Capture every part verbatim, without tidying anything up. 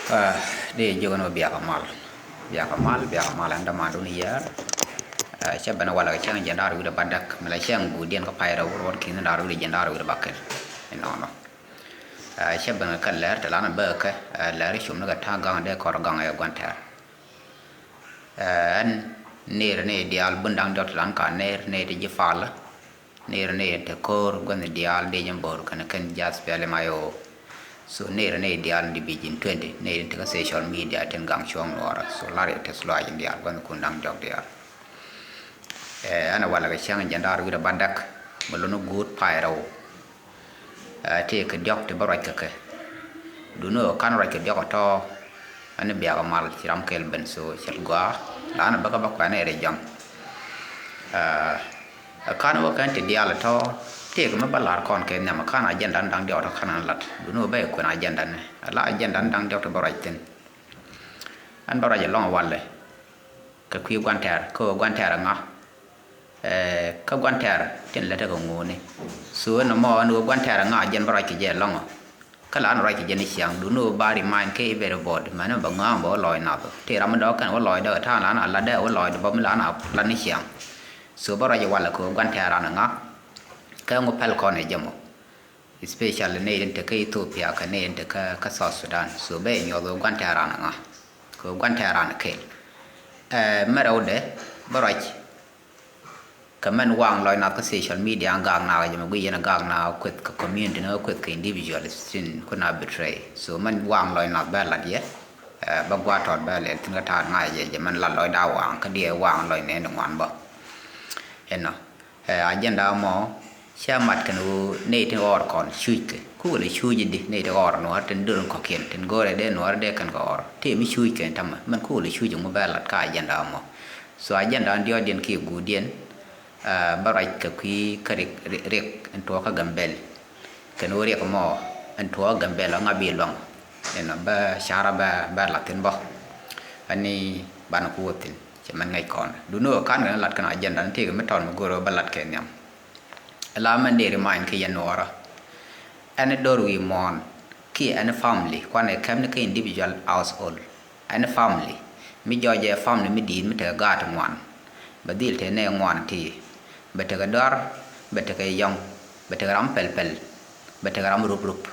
Ah, di jiök ni biak mal. Biak mal, biak mal, ɛn däman dun yɛɛr. Ah, cɛ ben walɛ kɛ cäŋ jiɛn da̱r wi̱cdɛ bädäk. Mi la cäŋ guudiɛn kä pay rɛw ruɔt ki̱n da̱r wi̱cdɛ jiɛn da̱r wi̱cdɛ bäkɛl. Inɔnɔ. Ah, cɛ ben kɛ lɛr te lan bä kɛ, ah, lɛr cum ni kɛ ta̱a̱ gaŋ dee kɔr gaŋ ɛ gua̱n tɛr. Ah, ɛn nir ni diaal bun da̱ŋ diɔt te lan ka nir ni ti ji̱ pal. Nir ni te ko̱r gua̱n diaal di ji̱ bo̱r kɛn kɛn jath pɛl ma yo. So nir ni diaal in division twenty, nir in te kä social media tin gaŋ cuɔ̱ŋ nuɔrä. So lar yɛ te sluac in diaal gua̱n kun da̱ŋ diɔk diaal. Eh, ɛn a walɛ kɛ cäŋ jiɛn da̱r wi̱cdɛ bädäk. Mi luni guut pay rɛw. Eh, tëë kɛ diɔk ti bä ruac kɛ kɛ. Duni ɣöö ka̱n ruac kɛ diɔk ɛ tɔ̱. Ɛn biak mal ci ram kɛl ben so cɛl gɔaa. La̱n bäkɛ bä kuɛn ɛ rɛ jɔ̱ŋ. Eh, Ɛ ka̱n wä kɛn ti diaal tɔ̱ tëëk mi bä la̱r kɔn kɛ nhiam ɛ ka̱n agenda ni da̱ŋ diɔk tɔ̱ ka̱n ɛ lat. Duni wä bä yɛ kuɛn agenda ni. Ɛ la agenda ni da̱ŋ diɔk tɔ̱ bä ruac thi̱n. Ɛn bä ruac ɛlɔ̱ŋ ɛ walɛ. Kɛ kui̱ gua̱n tɛɛr, kä ɣöö gua̱n tɛɛr ɛ ŋa? Ɛ, kä gua̱n tɛɛr tin lät ɛ kɛ ŋuuni. So ɛn ɛmɔ ɛn ɣöö gua̱n tɛɛr ɛ ŋa jɛn bä ruac kɛ jɛ ɛlɔ̱ŋ ɔ. Kä la ni ruac kɛ jɛ ni ciaŋ duni wä ba remind kɛ everybody mɛn bɛ ŋa̱a̱ŋ bɛ wä lɔɔc nath. Ti ram mi dɔ̱k kɛn wä lɔɔc däk ta̱a̱ la na la dee wä lɔɔc däk bä mi la na la ni ciaŋ. So bä ruac walɛ kɛ ɣöö gua̱n tɛɛr ran ŋa. Kɛ ŋu pɛl kɔn ɛ jɛ mɔ. Especially nɛy tin te kä Ethiopia kɛ nɛy tin te kä, kä South Sudan. So bɛ nyuɔth ɣöö gua̱n tɛɛr ran ŋa. Kɛ ɣöö gua̱n tɛɛr ran kɛl. Ɛ, mɛ rɛwdɛ bä ruac. Kɛ mɛn waŋ lɔc nath kä social media gaak na jɛ mɛ guiy yɛn gaak na kueth kɛ community ni kueth kɛ individual sin ku na betray. So mɛn waŋ lɔc nath bɛ lat yɛ, ɛ, bɛ gua̱a̱t tɔt bɛ lɛl thin kä ta̱a̱t ŋa̱c jɛ jɛ mɛn lat lɔc da waŋ kä diɛ waŋ lɔc nɛ ni ŋuan bä. Ɛnɔ, ɛ, agenda mɔ cɛ mat kɛn ɣöö nɛy tin ɣɔr kɔn cuc kɛ ku wël cuc di nɛy tin ɣɔr nuɔ̱ɔ̱r tin dör kɔ̱kiɛn tin go̱rɛ dee nuɔ̱ɔ̱r dee kɛn kɛ ɣɔr tëë mi cuc kɛn tamɛ mɛn ku wël cuc ŋu bɛ lat kä agenda mɔ. So agenda in diɔ̱ɔ̱kdiɛn kiɛ guutdiɛn, ah, bä ruac kɛ kui̱ kä riɛk, riɛk, riɛk in tuɔɔk kä Gambɛl. Kɛn wä riɛk mɔ in tuɔɔk kä Gambɛl ɔ ŋa bi luaŋ. Ɛnɔ bä ca̱rä bä, bä la̱th thi̱n bä. Ani banɛ ku wä thi̱n cɛ mɛn ŋäc kɔn. Duni ɣöö ka̱n kɛn la̱t kɛn agenda ni tëëkɛ mi tɔt mi go̱o̱rä bä la̱t kɛ nhiam. Ala mɛn dee remind kɛ yɛn nuɔɔrä. Ɛn do̱r wi̱i̱ muɔ̱ɔ̱n kiɛ ɛn family kuanɛ kɛm ni kä individual household. Ɛn family mi jɔɔc ɛ family mi di̱i̱t mi tekɛ gaat ti ŋuan. Bɛ dhil te nɛy ŋuan ti bɛ tekɛ dɔ̱r, bɛ tekɛ yɔ̱ŋ, bɛ tekɛ ram pɛl pɛl, bɛ tekɛ ram rup rup.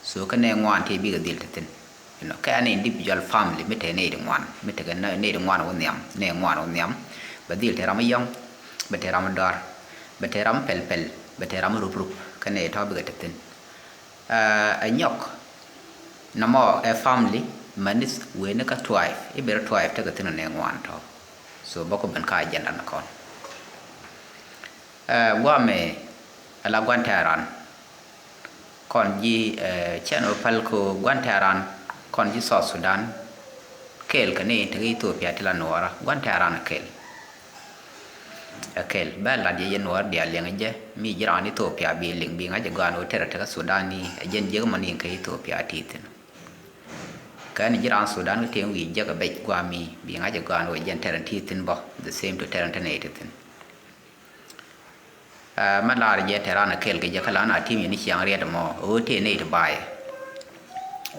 So kä nɛy ŋuan ti bikɛ dhil te thi̱n. You know, kɛ ɛn individual family mi tekɛ nɛy ti ŋuan, mi tekɛ nɛy ti ŋuan wä nhiam, nɛy ŋuan wä nhiam. Bɛ dhil te ram yɔ̱ŋ, bɛ te ram dɔ̱r, bɛ te ram pɛl pɛl, bɛ te ram rup rup. Kä nɛy tɔ̱ bikɛ te thi̱n. Ɛ, ɛ nyɔk. Nɔmɔ ɛ family, mɛn ni weni kä tribe. I̱ ber tribe tekɛ thi̱n nɛ ŋuan tɔ. So bä ku ben kä agenda ni kɔn. Ɛ, guamɛ, ɛ la gua̱n tɛɛran. Kɔn ji̱, ɛ, cɛn wä päl ko gua̱n tɛɛran. Kɔn ji̱ South Sudan. Kɛɛl kɛ ni tekɛ Ethiopia ti la nuɔɔra. Gua̱n tɛɛran kɛɛl. Ɛ kɛl bɛ lat yɛ yɛn wär diaal liɛŋ jɛ mi ji̱ raan Ethiopia bi liŋ bi ŋa̱c ɛ gɔaa ni wä tɛrɛ tekä Sudan ni ɛ jɛn jiäk mɔ ni kɛ Ethiopia ti thi̱n. Kɛ ni ji̱ raan Sudan kä tëë wi̱i̱ jiäk ɛ bɛc gua̱a̱ mi bi ŋa̱c ɛ gɔaa ni wä jɛn tɛrɛ ti thi̱n bɔ the same to tɛrɛ tɛnɛ ti thi̱n. Ɛ mɛ lar jɛ tɛrɛ an ɛ kɛl kɛ jɛ kä lan a tim yɛn ni ciaŋ riɛt mɔ ɛ wä tëë nɛy ti ba̱a̱ yɛ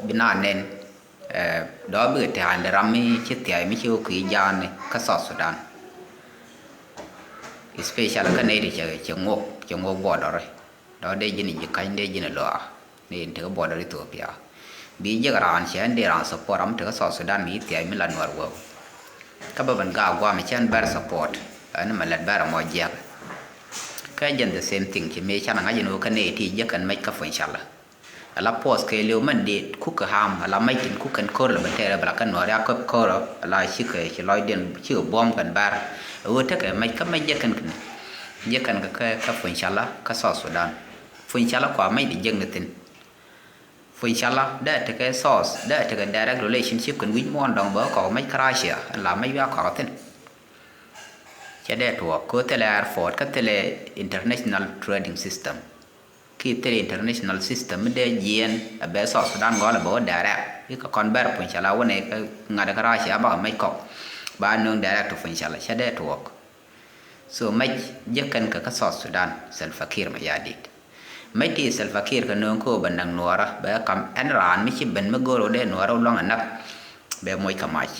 bi na nɛn. Ɛ, dɔ̱ bikɛ tɛ̈ɛ̈n di ram mi ci thia̱a̱c mi ci wä kui̱ ja̱a̱n ni kä South Sudan. Especially kä nɛy ti cɛ, cɛ ŋuɔk, cɛ ŋuɔk border. Dɔ̱ dee ji̱n ji̱ ka̱ny dee ji̱n lɔa ni in tekɛ border Ethiopia. Bi jiäk raan cɛ ɛn dee raan support ram mi tekɛ South Sudan mi ci thia̱a̱c mi la nuɔr wee. Kä bä ben gaak guam cɛ ɛn bɛr support ɛn mɛ lɛt bɛr ɛmɔ jiäk. Kä jɛn the same thing ci mëë can ŋa̱c ɛn ɣöö kä nɛy ti jiäk kɛn mec kä puɔ̱ny calä. Ala puɔth kɛɛliw mɛn dee kukɛ ham ala mɛc tin kukɛn ko̱r lɛ bɛ tɛɛrɛ bɛ la kɛn nuɔ̱ɔ̱ri a käp ko̱r ala cikɛ ci lɔcdiɛn cikɛ buɔ̱m kɛn bär. Ɛ ɣöö tekɛ mɛc kä mɛc jɛ kɛn kɛn jɛ kɛn kɛ kɛ puɔ̱ny cala kä South Sudan. Puɔ̱ny cala kua mɛc di jek ni thi̱n. Puɔ̱ny cala dee tekɛ South dee tekɛ direct relationship kɛn wi̱c muɔ̱ɔ̱n dɔ̱ŋ bɛ kɔk mɛc kä Russia ɛn la mɛc wi̱i̱ a kɔk thi̱n. Cɛ dee tuɔɔk kɛ ɣöö thilɛ airport kä thilɛ international trading system. Ki thil international system mi dee jiɛɛn a bɛ South Sudan gɔl a bɛ wä direct. I̱ kä kɔn bɛr puɔ̱ny cala wä nɛ kä ŋa̱t kä Russia bakɛ mec kɔk ba nööŋ direct puɔ̱ny cala cɛ dee tuɔɔk. So mec jek kɛn kɛ kä South Sudan Salva Kiir Mayardit. Mec ti Salva Kiir kɛ nööŋ kä bɛ näk Nuɔɔrä, bɛ kam ɛn raan mi ci ben mi go̱o̱r wä dee Nuɔɔrä wä luaŋ ɛ näk, bɛ moc kɛ mac.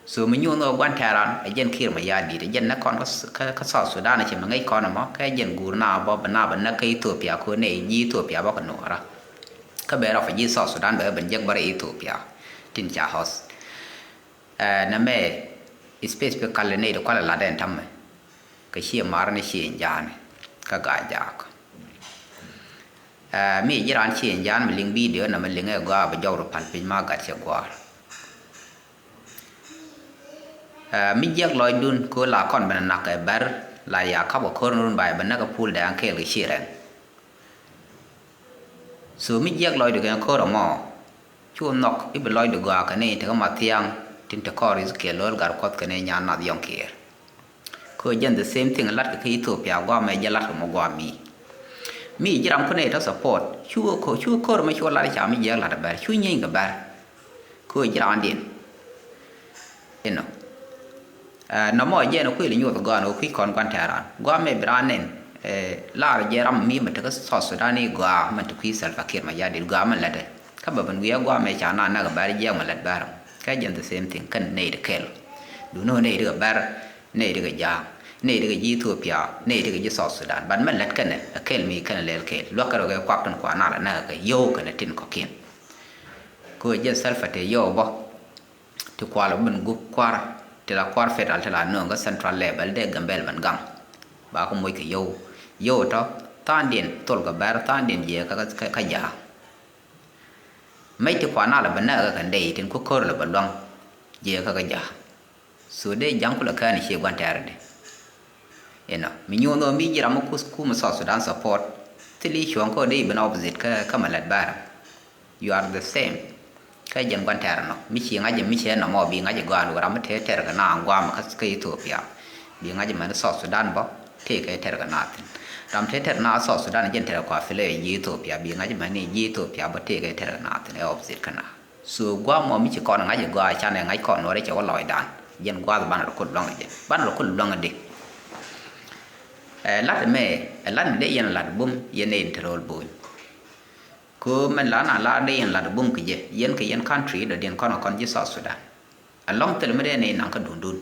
So mi nyuun ɣöö gua̱n tɛ̈ran ɛ jɛn Kiir Mayardit, ɛ jɛn näk kɔn kä, kä, kä South Sudan, ɛ ci mi ŋäc kɔn ɛmɔ, kä ɛ jɛn guur na bä, bɛ na bɛ näk kä Ethiopia, kɛ wä nɛy ji̱ Ethiopia bä kɛ Nuɔɔrä. Kä bɛ refugee South Sudan bɛ ben jek bä rɛy Ethiopia tin ca host. Ɛ, nɛmɛ, specifically nɛy ti kualɛ lat ɛn täämɛ, kɛ Ciɛ Maar ni Ciɛ Ja̱a̱n kä Gaa-jaak. Ɛ, mi ji̱ raan Ciɛ Ja̱a̱n mi liŋ video nɛmɛ, liŋ ɛ gɔaa, bɛ jɔw rɔ pal piny, ma gat cɛ gua̱a̱r. Ɛ, mi jiäk lɔcdun kɛ ɣöö la kɔn ben nak ɛ Bär, la ya kap kɛ ko̱r ni run, ba bɛ näk ɛ Pul Dɛŋ kɛɛl kɛ Ciɛ Rɛŋ. So mi jiäk lɔcdu kɛ ko̱r ɛmɔ, cu nhɔk i̱ bi lɔcdu gɔaa kɛ ni tekɛ Mathiaŋ, tin te kɔr Ezekiel Lo̱r Gatkuɔth kɛ ni Nyan Nath Yɔ̱ŋ Kiɛɛr. Kɛ ɣöö jɛn the same thing latkɛ kä Ethiopia, guamɛ jɛ latkɛ mɔ guami. Mi ji̱ ram kä nɛy tɔ support, cu ko̱r, cu ko̱r ɛmɔ cu lat ca mi jiäk lat ɛ Bär, cu nyieeny kɛ Bär. Kɛ ɣöö ji̱ raandiɛn. Inɔ. Ɛ, nɔmɔ jɛn kuil nyuɔth gɔaa ni wä kui̱ kɔn gua̱n tɛ̈ran. Guamɛ bi raan nɛn, ɛ, lar jɛ ram mi mɛ tekɛ South Sudan i̱ gɔaa mɛ te kui̱ Salva Kiir Mayardit, gɔaa mɛ lätdɛ. Kä bɛ ben wi̱i̱ ɛ guamɛ ca na näk ɛ Bär, jiɛk mɛ lät Bär. Kä jɛn the same thing kɛn nɛy ti kɛl. Duundɛ nɛy ti kɛ Bär, nɛy ti kɛ Ja̱a̱ŋ, nɛy ti kɛ ji̱ Ethiopia, nɛy ti kɛ ji̱ South Sudan. But mɛ lät kɛnɛ, ɛ kɛl mi kɛnɛ lɛl kɛl. Luäk kɛ rɔ kɛ kuak tin kua na la näk kɛ yio̱w kɛnɛ tin kɔ̱kiɛn. Kɛ ɣöö jɛn Salva te yio̱w bä. Ti kual ben gup kuar, ti la kuar federal, ti la nööŋ kä central level, dee Gambel ben gaŋ. Ba kä moc kɛ yio̱w. Yio̱w tɔ, tha̱a̱ŋdiɛn thol kɛ Bär, tha̱a̱ŋdiɛn jiɛ kä, kä, kä Ja̱a̱ŋ. Mec ti kua na la ben näk kä kɛn dee tin ku ko̱r la ben luaŋ jiɛ kä, kä Ja̱a̱ŋ. So dee Ja̱a̱ŋ kulɛ kään i̱ ciɛ gua̱n tɛ̈r di. Inɔ, mi nyuɔn ɣöö mi ji̱ ram mi kus kumɛ South Sudan support, thil i̱ cuɔ̱ɔ̱ŋ kä dee i̱ ben opposite kä, kä mɛ lät Bär. You are the same. Kä jɛn gua̱n tɛ̈r ɛnɔ. Mi ci ŋa̱c jɛ, mi cɛ nɔmɔ bi ŋa̱c jɛ gɔaa ni wä ram mi te tɛr kɛ na guam kä, kä Ethiopia. Bi ŋa̱c jɛ mɛn South Sudan bä, tëë kɛ tɛr kɛ na thin. Ram te tɛr na South Sudan jɛn tɛr kua file ji̱ Ethiopia. Bi ŋa̱c jɛ mɛn ji̱ Ethiopia bä, tëë kɛ tɛr kɛ na thin, ɛ opposite kä na. So guam mɔ mi ci kɔn ŋa̱c jɛ gɔaa, canɛ ŋa̱c kɔn Nuɔɔrɛ cɛ wä lɔcdan. Jɛn gua̱a̱th banɛ rɔ kul luaŋ jɛ. Banɛ rɔ kul luaŋ di. Ɛ, lat mɛ, ɛ, lat mi dee yɛn lat bum, yɛn nɛy in te ro̱l bo̱o̱ny. Kɛ ɣöö mɛn la na la dee yɛn lat bum kɛ jɛ, yɛn kɛ yɛn country dɔ̱diɛn kɔn kɔn ji̱ South Sudan. Alɔŋ thil mi dee nɛy naŋ kä duundun.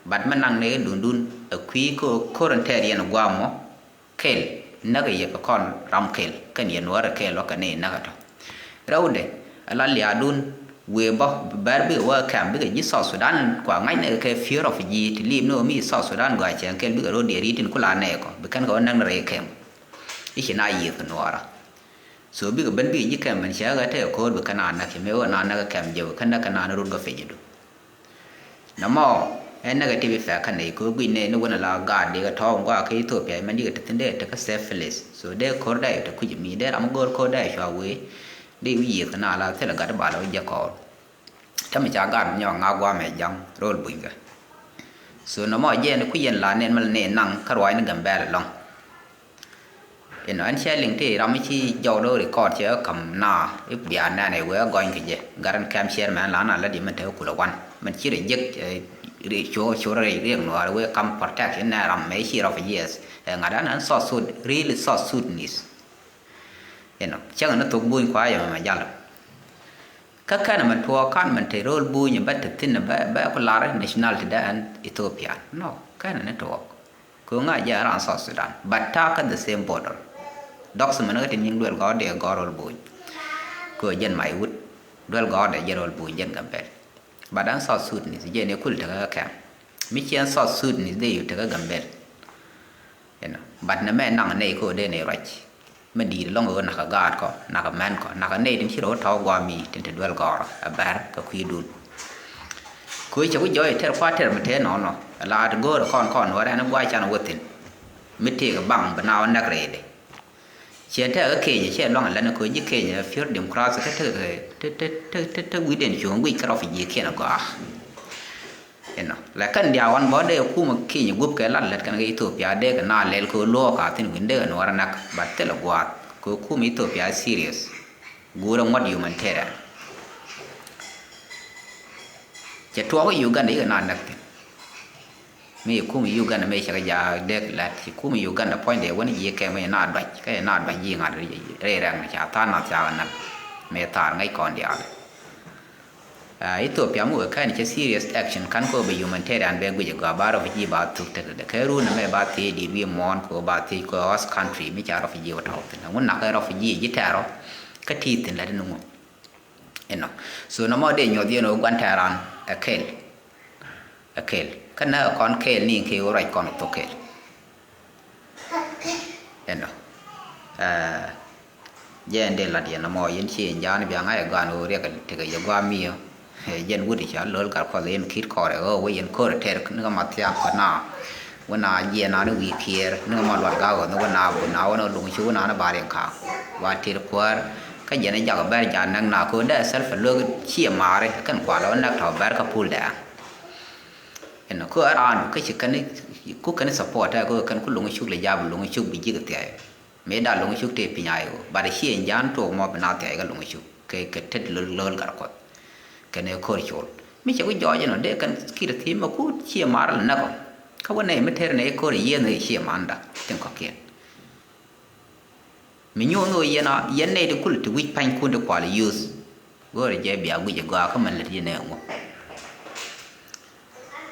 But mɛn naŋ nɛy kä duundun, ɛ kui̱ kä ko̱r in tɛɛr yɛn guam mɔ, kɛl, näk yɛ kɛ kɔn ram kɛl, kɛn yɛ Nuɔɔrɛ kɛl wä kɛ nɛy näk ɛ tɔ. Rɛwdɛ, ala liaadun, wëë bä, Bär bikɛ wä kɛm, bikɛ ji̱ South Sudan, kua ŋa̱cnɛ kɛ fear of ji̱, ti liip ni ɣöö mi South Sudan gɔaa cɛɛŋ kɛl, bikɛ ro̱d diɛ ri̱t in kula nɛɛkɔ, bi kɛn kɛ wä näk ni rɛy kɛm. I̱ ci na yiëth kɛ Nuɔɔrä. So bikɛ ben bikɛ ji̱ kɛm ben cɛ ɣä tekɛ ko̱o̱r bi kɛn a näk cɛ mëë ɣöö na näk kɛm jɛ wä kɛn näk kɛn a ni rut bä piny idu. Nɔmɔ ɛ negative effect kä nɛy ko̱o̱r guic nɛy ni wen ala gaat dee kɛ tɔ̱ɔ̱ŋ gɔaa kä Ethiopia mɛn dikɛ te thi̱n dee tekɛ safe place. So dee ko̱o̱r dee te kui̱c mi dee ram mi go̱o̱r ko̱o̱r dee cua wee dee wi̱i̱ yiëth kɛ na la thilɛ gat bal wä jɛ kɔɔr. Tämɛ ca gaat nyɔk ŋa̱k guamɛ ja̱ŋ ro̱l bunykä. So nɔmɔ jɛ ni kui̱c yɛn la nɛn mɛ la nɛy naŋ kä ruac ni Gambɛl ɛlɔ̱ŋ. Inɔ ɛn cɛ liŋ ti ram mi ci jɔw lo̱ record cɛ kä ka̱m na i̱ bia nɛn ɛ wee gɔny kɛ jɛ. Gat ɛn kɛm chairman la na lät yɛ mɛn te kulɛ wan. Mɛn ci rɛ jek, eh, ri-, cu, cu rɛ riɛk Nuɔɔr wee ka̱m protect in nɛ ram mɛ ci rɔ fi years. Ɛ ŋa̱t ɛn ɛn South Sud, really South Sudanese. Inɔ cäŋ ni thok buny kua yɛ mɛ mɛ jal. Kä kɛn mɛn tuɔɔk kan mɛn te ro̱l buny bä te thi̱n bä, bä ku lar nationality dɛ ɛn Ethiopia. No, kɛn ni tuɔɔk. Kɛ ŋa jɛ ran South Sudan. But ta̱a̱ kä the same border. Dɔk si mɛn kä ti nyiŋ duel gɔɔr dee gɔɔr ro̱l buny. Kɛ jɛn may wut. Duel gɔɔr dee jɛ ro̱l buny jɛn Gambɛl. But ɛn South Sudanese jɛ ni kul tekä kɛm. Mi ci ɛn South Sudanese dee yu tekä Gambɛl. Inɔ. But nɛ mɛ naŋ nɛy kɛ ɣöö dee nɛy ruac. Mɛ di̱i̱t ɛlɔ̱ŋ ɣöö nakä gaatkɔ, nakä mɛnkɔ, nakä nɛy tin ci rɔ wä tɔ̱ gua̱a̱mi tin te duel gɔ̱rä ɛ Bär kɛ kui̱dun. Kɛ ɣöö cɛ ku jɔɔc tɛr kua tɛr mi tëë nɔnɔ, ɛ la ti go̱o̱rɛ kɔn kɔn wä rɛn gua̱a̱c can wä thi̱n. Mi tëëkɛ baŋ bi na wä näk rɛydɛ. Ciɛ tɛk kä Kenya, ciɛ luaŋ lɛn kɛ ji̱ Kenya pure democracy kä tek, tek, tek wi̱cdɛn cuŋ guic kä refugee kiɛn gɔaa. Inɔ. Lɛ kɛn diaal wan bä dee kumɛ Kenya gup kɛ lat lät kɛn kɛ Ethiopia dee kɛ na lɛl kɛ luɔɔk ka thin wi̱n dee kɛ nuɔrɛ nak. But thilɛ gua̱a̱th kɛ kumɛ Ethiopia serious. Guurɛ ŋuɔ̱t humanitarian. Cɛ tuɔɔk Uganda yikɛ na näk thin. Mi kum Uganda mi cɛ kɛ ja dek lat, ci kum Uganda puɔ̱nydɛ wän ji̱ kɛ mi na duac, kä na duac ji̱ ŋa̱t rɛy rɛk ni ca tha̱a̱ŋ nath ca kɛ näk. Mi tha̱a̱r ŋäc kɔn diaal. Ah, Ethiopia mi wee kɛn cɛ serious action kan kɛ wä bɛ humanitarian bɛ guic a gɔaa ba refugee ba thuk tek dɛ kɛ run mɛ ba thiec dit wi̱i̱ muɔ̱ɔ̱n kɛ wä ba thiec kɛ host country mi ca refugee wä tɔ̱ thin. Ŋun nak kɛ refugee ji̱ tɛɛr ɔ kä ti thin lɛ ti ni ŋu. Inɔ. So nɔmɔ dee nyuɔth yɛn ɣöö gua̱n tɛɛran ɛ kɛl. Ɛ kɛl. Kä näk ɛ kɔn kɛl ni kɛ ɣöö ruac kɔn ɛ thok kɛl. Inɔ. Ɛ, jɛ ɛn dee lat yɛn nɔmɔ yɛn ci ɛn ja̱a̱n bia ŋa̱c ɛ gɔaa ni ɣöö riɛk tekɛ yɛ gɔaa mi̱i̱ ɔ. Ɛ, jɛn wut i̱ ca lo̱l gat kuɔth in ki̱t kɔrɛ ɣöö wä yɛn ko̱r ɛ tɛr ni ɣä ma thiaak kɔn na. Wä na jiɛn na ni wi̱i̱ kiɛɛr ni ɣä ma luɔt gak ɣöö ni wä na bun na wä na luŋ ci wä na ni ba riɛŋ ka̱a̱ŋ. Wa tɛr kuäär kä jɛn ɛ jak ɛ bɛr ja̱a̱n näk na ko̱r dee ɛ self ɛ luek ciɛ ma̱a̱ri ɛ kɛn kual ɛ wä näk tɔ̱ bɛr kä pul dɛɛŋ. Ɛn kä ɛ raan du kä ci kɛn ku kɛn support ɛ kä kɛn ku luŋ cuk lɛ jap luŋ cuk bi ji̱ kɛ thiay. Mëë da luŋ cuk tëë piny a i̱ ɣöö bat ɛ ci ɛn ja̱a̱n tuɔɔk mɔ bi na thiay kä luŋ cuk kɛ kɛ tet lo̱l lo̱l gat kuɔth. Kɛn ɛ ko̱r col mi cɛ ku jɔɔc ɛnɔ dee kɛn kir thi̱i̱m ɛ ku ciɛ mar lɛ näk ɔ. Kä wä nɛy mi tɛr nɛy ko̱r ɛ yiëëth nɛy ciɛ manda tin kɔ̱kiɛn. Mi nyuun ɣöö yɛn a yɛn nɛy ti kul ti wi̱c pa̱nykun ti kual youth. Go̱o̱rɛ jɛ bia guic ɛ gɔaa kä mɛn lät yɛn ɛ ŋu.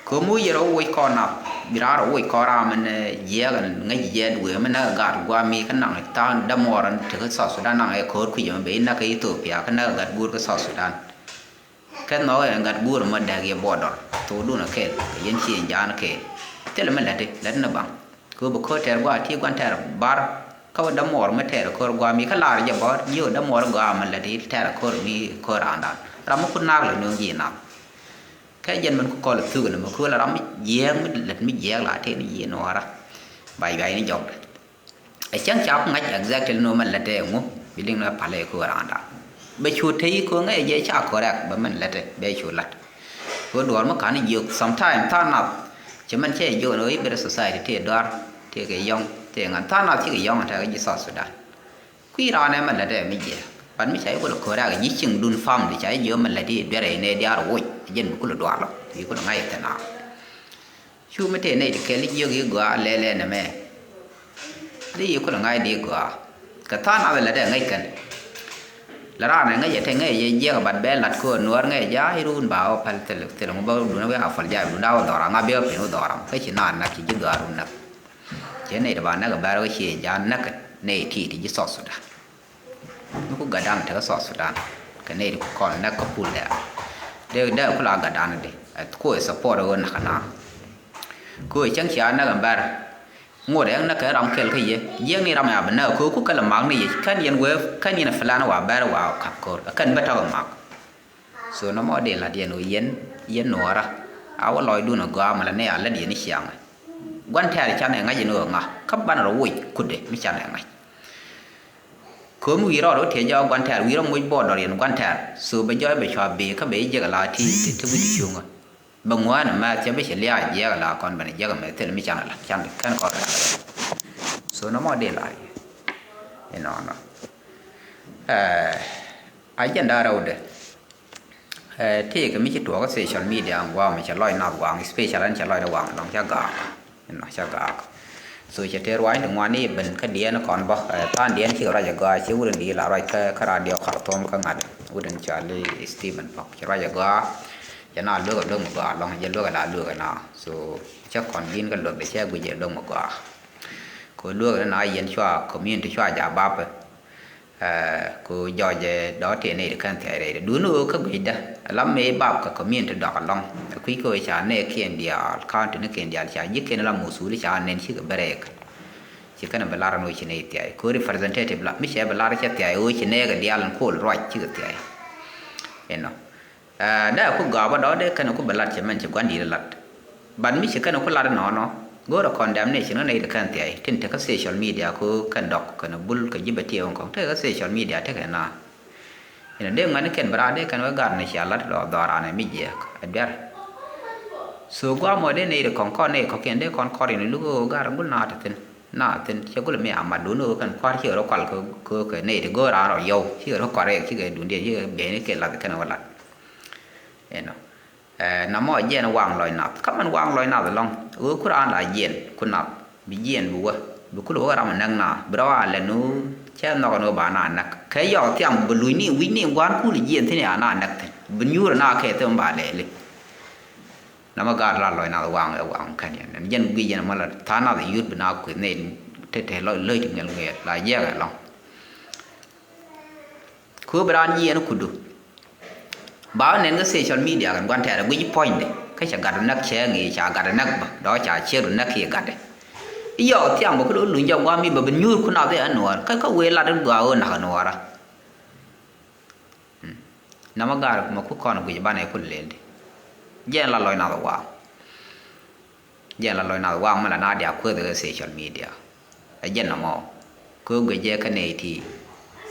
Ko̱mu yɛ rɔ woc kɔn nath bi raan rɔ woc kɔn ram mɛn jiɛɛk ɛn ŋäc jiɛɛk duëë mɛn näk ɛ gat guami kä naŋ tha̱a̱ŋ dämuɔɔr ɛn tekä South Sudan naŋ ɛ ko̱o̱r kui̱c ɛmɛ ben näk ɛ Ethiopia kä näk ɛ gat guur kä South Sudan. Kɛn nhɔk ɛn gat guur ɛmɔ dääk yɛ border thokdun ɛ kɛɛl kɛ yɛn ci ɛn ja̱a̱n kɛɛl. Thilɛ mi läti lät ni baŋ. Kɛ ɣöö bi ko̱r tɛɛr gua̱a̱ ti gua̱n tɛɛr bar kä wä dämuɔɔr mi tɛɛr ko̱r gua̱a̱ mi kä laar jɛ bɔ̱ɔ̱r nyiëë wä dämuɔɔr gɔaa mi läti tɛɛr ko̱r mi ko̱r raandan. Ram mi kun naak lɛ nööŋ ji̱ nath. Kɛ jɛn min ku kɔl thuk ni mi ku la ram mi jiɛɛk mi lät mi jiɛɛk la tëë ni ji̱ nuɔɔra. Ba yuay ni jɔkdɛ. Ɛ cäŋ ca ku ŋa̱c exactly ni wä mɛ lät ɛ ŋu bi liŋ ni wä palɛ ku wä raanda. Bɛ cu tey ku ŋäc jɛ ca correct bɛ mɛn lät ɛ bɛ cu lat. Ku duɔr mi ka̱n jiök sometime tha̱a̱ŋ nath cɛ mɛn cɛ jiök ni wä i̱ bɛrɛ society tëë dɔar tëë kɛ yɔ̱ŋ tëë ŋa̱n tha̱a̱ŋ nath cikɛ yɔ̱ŋ tɛk ji̱ South Sudan. Kui̱ raan ɛ mɛ lät ɛ mi jiɛk. But mi ca i̱ kulɛ ko̱r ɛ ji̱ cieŋdun family ca i̱ jiök mɛ lät i̱ duerɛ inɛ diaar woc. Jɛn bi kulɛ duaar lɔ. I̱ kulɛ ŋa̱c ɛ thɛn a. Cu mi tëë nɛy ti kɛl i̱ jiök i̱ gɔaa lɛlɛ nɛmɛ. Di i̱ kulɛ ŋa̱c di gɔaa. Kɛ tha̱a̱ŋ nath ɛ lät ɛ ŋäc kɛn. Lɛ raan ɛ ŋäc ɛ te ŋäc ɛ jiɛk ɛ bat bɛ lat ko̱r nuɔɔr ŋäc ɛ ja̱a̱ i̱ run ba wä päl thil thil ŋu bä dun ɛ wee a päl ja̱a̱ dun da̱a̱ wä dhɔra ŋa bɛ wä piny wä dhɔra. Kä ci naan nak ci ji̱ dhɔra run näk. Cɛ nɛy ti ba näk ɛ bɛr wä ciɛ ja̱a̱n näk nɛy ti ti ji̱ South Sudan. Mi ku gatdan tekä South Sudan kɛ nɛy ti ku kɔn näk kä pul dɛɛr. Dee dee ku la gatdan di ɛ ku ɛ support ɛ ɣöö näk ɛ na. Ku ɛ cäŋ cia näk ɛ bɛr. Ŋot ɛ näk kɛ ram kɛl kä yɛ jiɛk ni ram ɛ a bi näk ɛ köök ku kɛl ɛ mak ni yɛ kɛn yɛn wee kɛn yɛn ɛ plan wa bɛr wa kap ko̱r ɛ kɛn bä tɔk ɛ mak. So nɔmɔ dee la̱t yɛn ɣöö yɛn yɛn nuɔɔrä a wä lɔcdun ɛ gɔaa mɛ la nɛ a lät yɛn i̱ ciaŋ. Gua̱n tɛ̈r canɛ ŋa̱c yɛn ɣöö ŋa̱ kä banɛ rɔ woc kutdɛ mi canɛ ŋa̱c. Köömi wi̱i̱ rɔɔd wä tiɛ jɔɔk gua̱n tɛ̈r wi̱i̱ rɔ moc border yɛn gua̱n tɛ̈r. So bɛ jɔɔc bɛ cua bee kä bɛ ji̱ jiɛk ala ti ti wi̱c ti cuŋä. Bɛ ŋuään ɛmɛ thiɛ bä cɛ lia̱a̱ jiɛɛk ala kɔn ben jiɛɛk ɛmɛ thil mi can ala can kɛn kɔn rɛl. So nɔmɔ dee la inɔnɔ. Agenda rɛwdɛ tëëkɛ mi ci tuɔɔk kä social media gua̱a̱ mi cɛ lɔc nath gua̱a̱ŋ, especially ɛn cɛ lɔcdɛ gua̱a̱ŋ dɔ̱ŋ cä gaak. Inɔ cä gaak. So cɛ tëë ruaacni ti ŋuan i̱ ben kä diɛɛn kɔn bä tha̱a̱ŋ diɛɛn cikɛ ruac ɛ gɔaa ci wut in di la ruac kä radio Khartoum kä ŋa̱t wut in cɔal i̱ Stephen Pɔk ci ruac ɛ gɔaa. Cɛ na luek ɛ luek mi gɔaa lɔ̱ŋ jɛ luek ɛ la luek ɛ na. So cä kɔn bin kä luek dɛ cɛ guic ɛ luek mi gɔaa. Kɛ luek ɛ na yɛn cua community cua ja bapɛ. Ku jɔɔcɛ dɔ̱ tëë nɛy ti kɛn thiac rɛydɛ duundɛ ɣöö kä gui̱cdä lam mëë bap kɛ community dɔk alɔŋ. Kui̱ kä ɣöö ca nɛɛkiɛn diaal county nikiɛn diaal ca ji̱kiɛn lam muthul ca nɛn cikɛ bɛ rɛɛk. Ci kɛn bɛ lar ɛn ɣöö ci nɛy thiac kɛ ɣöö representative la mi cɛ bɛ lar cɛ thiac ɣöö ci nɛɛkɛ diaal ɛn kuɔl ruac cikɛ thiac. Inɔ. Dee ku gɔaa bä dɔ̱ dee kɛn ku bɛ lat cɛ mɛn ci gua̱n di̱i̱t lat. But mi ci kɛn ku lat inɔnɔ go̱o̱rɛ condemnation kä nɛy ti kɛn thiac tin tekä social media ku kɛn dɔk kɛn bul kɛ ji̱ bɛ tiɛɛk in kɔ̱ŋ tekä social media tekɛ na. Inɔ dee ŋuɛ̈tnikiɛn bɛ raar dee kɛn wä gat ni cia lat lɔ dhɔran ɛ mi jiɛɛk ɛ duer. So gua̱a̱ mɔ dee nɛy ti kɔ̱ŋ kɔn nɛy kɔ̱kiɛn dee kɔn kɔr in luk ɣöö gat gul na te thi̱n na thi̱n cɛ gul mi a mat duundɛ ɣöö kɛn kua̱r cikɛ rɔ kual kɛ kɛ nɛy ti go̱o̱r an rɔ yɔw cikɛ rɔ kua̱r rɛɛk cikɛ duundiɛn cikɛ beni kɛ lath kɛn wä lat. Inɔ. Ɛ, namɔ jiɛn waŋ lɔc nath. Kä mɛn waŋ lɔc nath ɛlɔ̱ŋ, ɣöö ku raan la jiɛn ku nath, bi jiɛn bi wä, bi kulɛ wä ram ɛ näk na, bi rɔ a lɛn ɣöö cɛ nhɔk ɛn ɣöö ba na näk. Kɛ yɔk thiaŋ bi luc ni wi̱c ni gua̱n kul jiɛn thi̱n ya na näk thi̱n. Bi nyuur na kɛ thim ba lɛɛli. Namɔ gaat la lɔc nath waŋ ɛ waŋ kɛn yɛn. Ɛn jɛn guic yɛn mɔ la tha̱a̱ŋ nath yut bi na kueth nɛy te te lɔc lɔc ti ŋɛl ŋɛɛl la jiɛk ɛlɔ̱ŋ. Kö bi raan jiɛɛn kudu. Ba wä nɛn kä social media kɛn gua̱n tɛɛrɛ guic puɔ̱nydɛ. Kä ca gatdu näk cɛ ŋi̱i̱c ca gatdu näk bä dɔ̱ ca ciekdu näk kiɛ gatdɛ. Iyɔɔk thiaŋ bä kä lo̱ luny jɔk gua̱a̱m mi bä bi nyuur kun a dhɛ anuɔɔr kä kä wëë lat in gɔaa ɣöö nak anuɔɔra. Namä ga̱r mɛ ku kɔn guic banɛ ku lel di. Jɛn la lɔc nath waam. Jɛn la lɔc nath waŋ mi la na dia kueth kä social media. Ɛ jɛn nɔmɔ. Kö guic jɛ kä nɛy ti.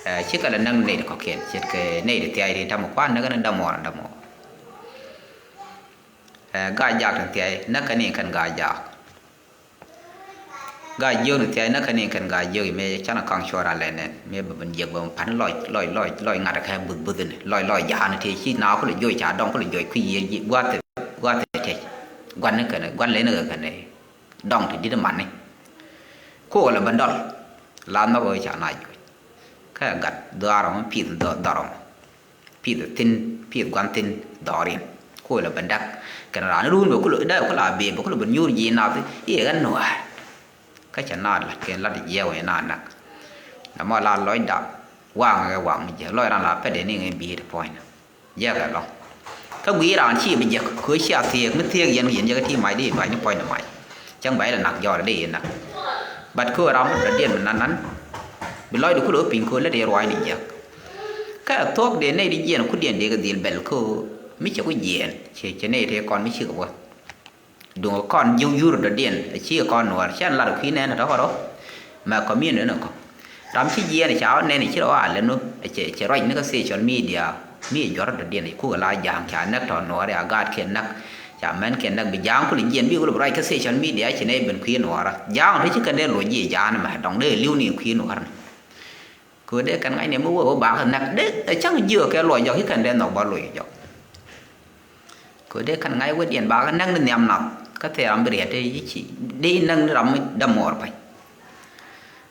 Ɛ, cikɛ la näk nɛy ti kɔkiɛn ce̱tkɛ nɛy ti thiac ti tamɛ kuan näk ni damɔɔr damɔɔr. Ɛ, gaa jaak ti thiac näk kɛ ni kɛn gaa jaak. Gaa jiök ni thiac näk kɛ ni kɛn gaa jiök mëë canɛ kaŋ cuɔr a lɛ nɛn mëë bɛ ben jiäk bɛ ben pan lɔc lɔc lɔc lɔc ŋa̱t kɛ buth buth ni lɔc lɔc ja̱a̱n ti ci na kulɛ joc ca dɔŋ kulɛ joc kui̱ yiëë ji̱ gua̱th gua̱th tɛc. Gua̱n ni kɛn gua̱n lɛ ni kɛ kɛn dɔŋ ti di̱t man ni. Koolɛ ben dɔl la nhɔk ɣöö ca na joc. Kä gat dhɔaarɔ mɔ pi̱th dhɔaarɔ mɔ. Pi̱th thi̱n, pi̱th gua̱n thi̱n dhɔrin. Ku la ben dak kɛn raan run bɛ ku la dee ku la bee bɛ ku la ben nyuur ji̱ nath i̱ ɣän nuaar. Kä cɛ na lat kɛn lat jiɛɛw ɛ na nak. Namɔ la lɔcda waŋ ɛ waŋ mi jiɛk lɔc ran la pɛt ɛ ni ŋɛ bi̱i̱t puɔ̱nyna. Jiɛk ɛ lɔŋ. Kä gui̱i̱ raan ci bi jiɛk kö cia thiëëk mi thiëëk yɛn yɛn jɛ kä ti mac di ba̱ny ni puɔ̱nyna mac. Cäŋ ba ilɛ nak jɔɔr dee yɛn nak. But kö ram mi dɔ̱diɛn mi nan nan. Bi lɔcdu ku lo̱ piny kö lät yɛ ruaacni jiɛk. Kä ɛ thuɔ̱k dee nɛy di jiɛn kudiɛn dee kɛ dhil bɛl kö mi cɛ ku jiɛn cɛ cɛ nɛy tëë kɔn mi cikɛ wä. Duŋ kɔn ji̱ yur dɔ̱diɛn a cikɛ kɔn nuɔɔr cɛn lat kui̱ nɛn tɔ̱ kɔrɔ. Mɛ community ni kɔ ram ci jiɛn ca wä nɛn ci rɔ a lɛn wä cɛ cɛ ruac ni kä social media. Mi juɔr dɔ̱diɛn kukɛ la ja̱a̱ŋ ca näk tɔ̱ nuɔɔr ya gaat kiɛn näk. Ca mɛn kiɛn näk bi ja̱a̱ŋ kul jiɛn bi kul bi ruac kä social media ci nɛy ben kui̱ nuɔɔrä ja̱a̱ŋ tɔ̱ ci kɛn dee loc jiɛ ja̱a̱n mɛ dɔŋ dee li̱w ni kui̱ nuɔɔr ni. Kö dee kɛn ŋa̱cni mi wee wä bakɛ näk dee ɛ cäŋ jiök kɛ luɔc jɔk ci kɛn dee nhɔk bä luɔc jɔk. Kö dee kɛn ŋa̱c wä diɛn bakɛ näk ni nhiam nath kä thil ram bi riɛt dee ci dee näk ni ram mi dämuɔɔr pa̱ny.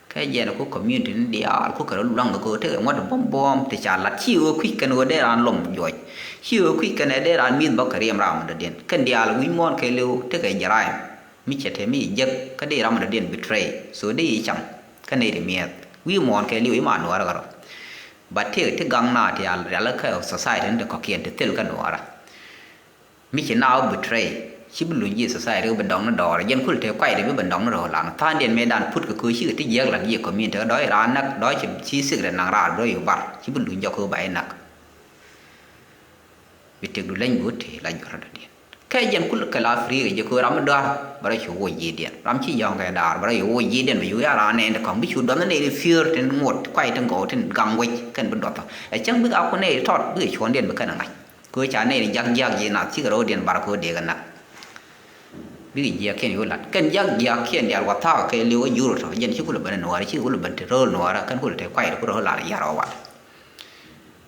Kɛ jɛn ku community ni diaal ku kɛ rɔ luaŋ kɛ kö tekɛ ŋuɔ̱t buɔ̱m buɔ̱m ti ca lat ci ɣöö kui̱c kɛn ɣöö dee raan lom juɔc ci ɣöö kui̱c kɛn ɛ dee raan mi̱th bä kɛ riɛm ram mi dɔ̱diɛn kɛn diaal wi̱c muɔ̱ɔ̱n kɛ liw tekɛ jɛ ra̱a̱y. Mi cɛ te mi jek kä dee ram mi dɔ̱diɛn betray so dee yi cam. Kä nɛy ti miɛth wi̱i̱ muɔ̱ɔ̱n kɛ li̱w i̱ ma nuɔɔrä kärɔ. But ti ti gaŋ na ti al rial kä society ni ti kɔ̱kiɛn ti thil kä nuɔɔrä. Mi ci na wä betray ci bi luny ji̱ society bi dɔŋ ni dɔɔr jɛn kul te kuay de bi ben dɔŋ ni rɔ̱ lan tha̱a̱ŋdiɛn mëë dan put kɛ köö cikɛ ti jiɛk lat ji̱ community kä dɔ̱c raan näk dɔ̱c ci ci sik rɛ naŋ raar bi rɔ yuk bar ci bi luny jɔk köö ba inak. Bi tëkdu leny bi wä tëë la juɔ̱r dɔ̱diɛn. Kɛ jɛn kul kɛ la free kɛ jɛ kɛ ram mi dɔ̱a̱r bɛ rɔ cu woc ji̱diɛn. Ram ci yɔ̱ŋ kɛ daar bɛ rɔ cu woc ji̱diɛn bɛ cu ya raan nɛɛn ti kɔ̱ŋ bi cu dɔ̱nh nɛy ti fiöör tin ŋot kuay tin gɔw tin gaŋ wec kɛn bi dɔ̱th. Ɛ cäŋ bikɛ a ku nɛy ti tɔt bikɛ cuɔ̱ɔ̱ŋdiɛn bi kɛn ɛ ŋa̱c. Kɛ ɣöö ca nɛy ti jak jiak ji̱ nath cikɛ ro̱o̱diɛn bar kɛ ɣöö dee kɛ nak. Bikɛ jiakiɛn yo̱o̱ lat kɛn jak jiakiɛn diaal wa thaak kɛ li̱w ɛ jur tɔ jɛn ci kulɛ ben ɛ nuɔɔri ci kulɛ ben ti ro̱o̱l nuɔɔri kɛn kulɛ te kuay ti ku ro̱o̱l lat yar ɔ wal.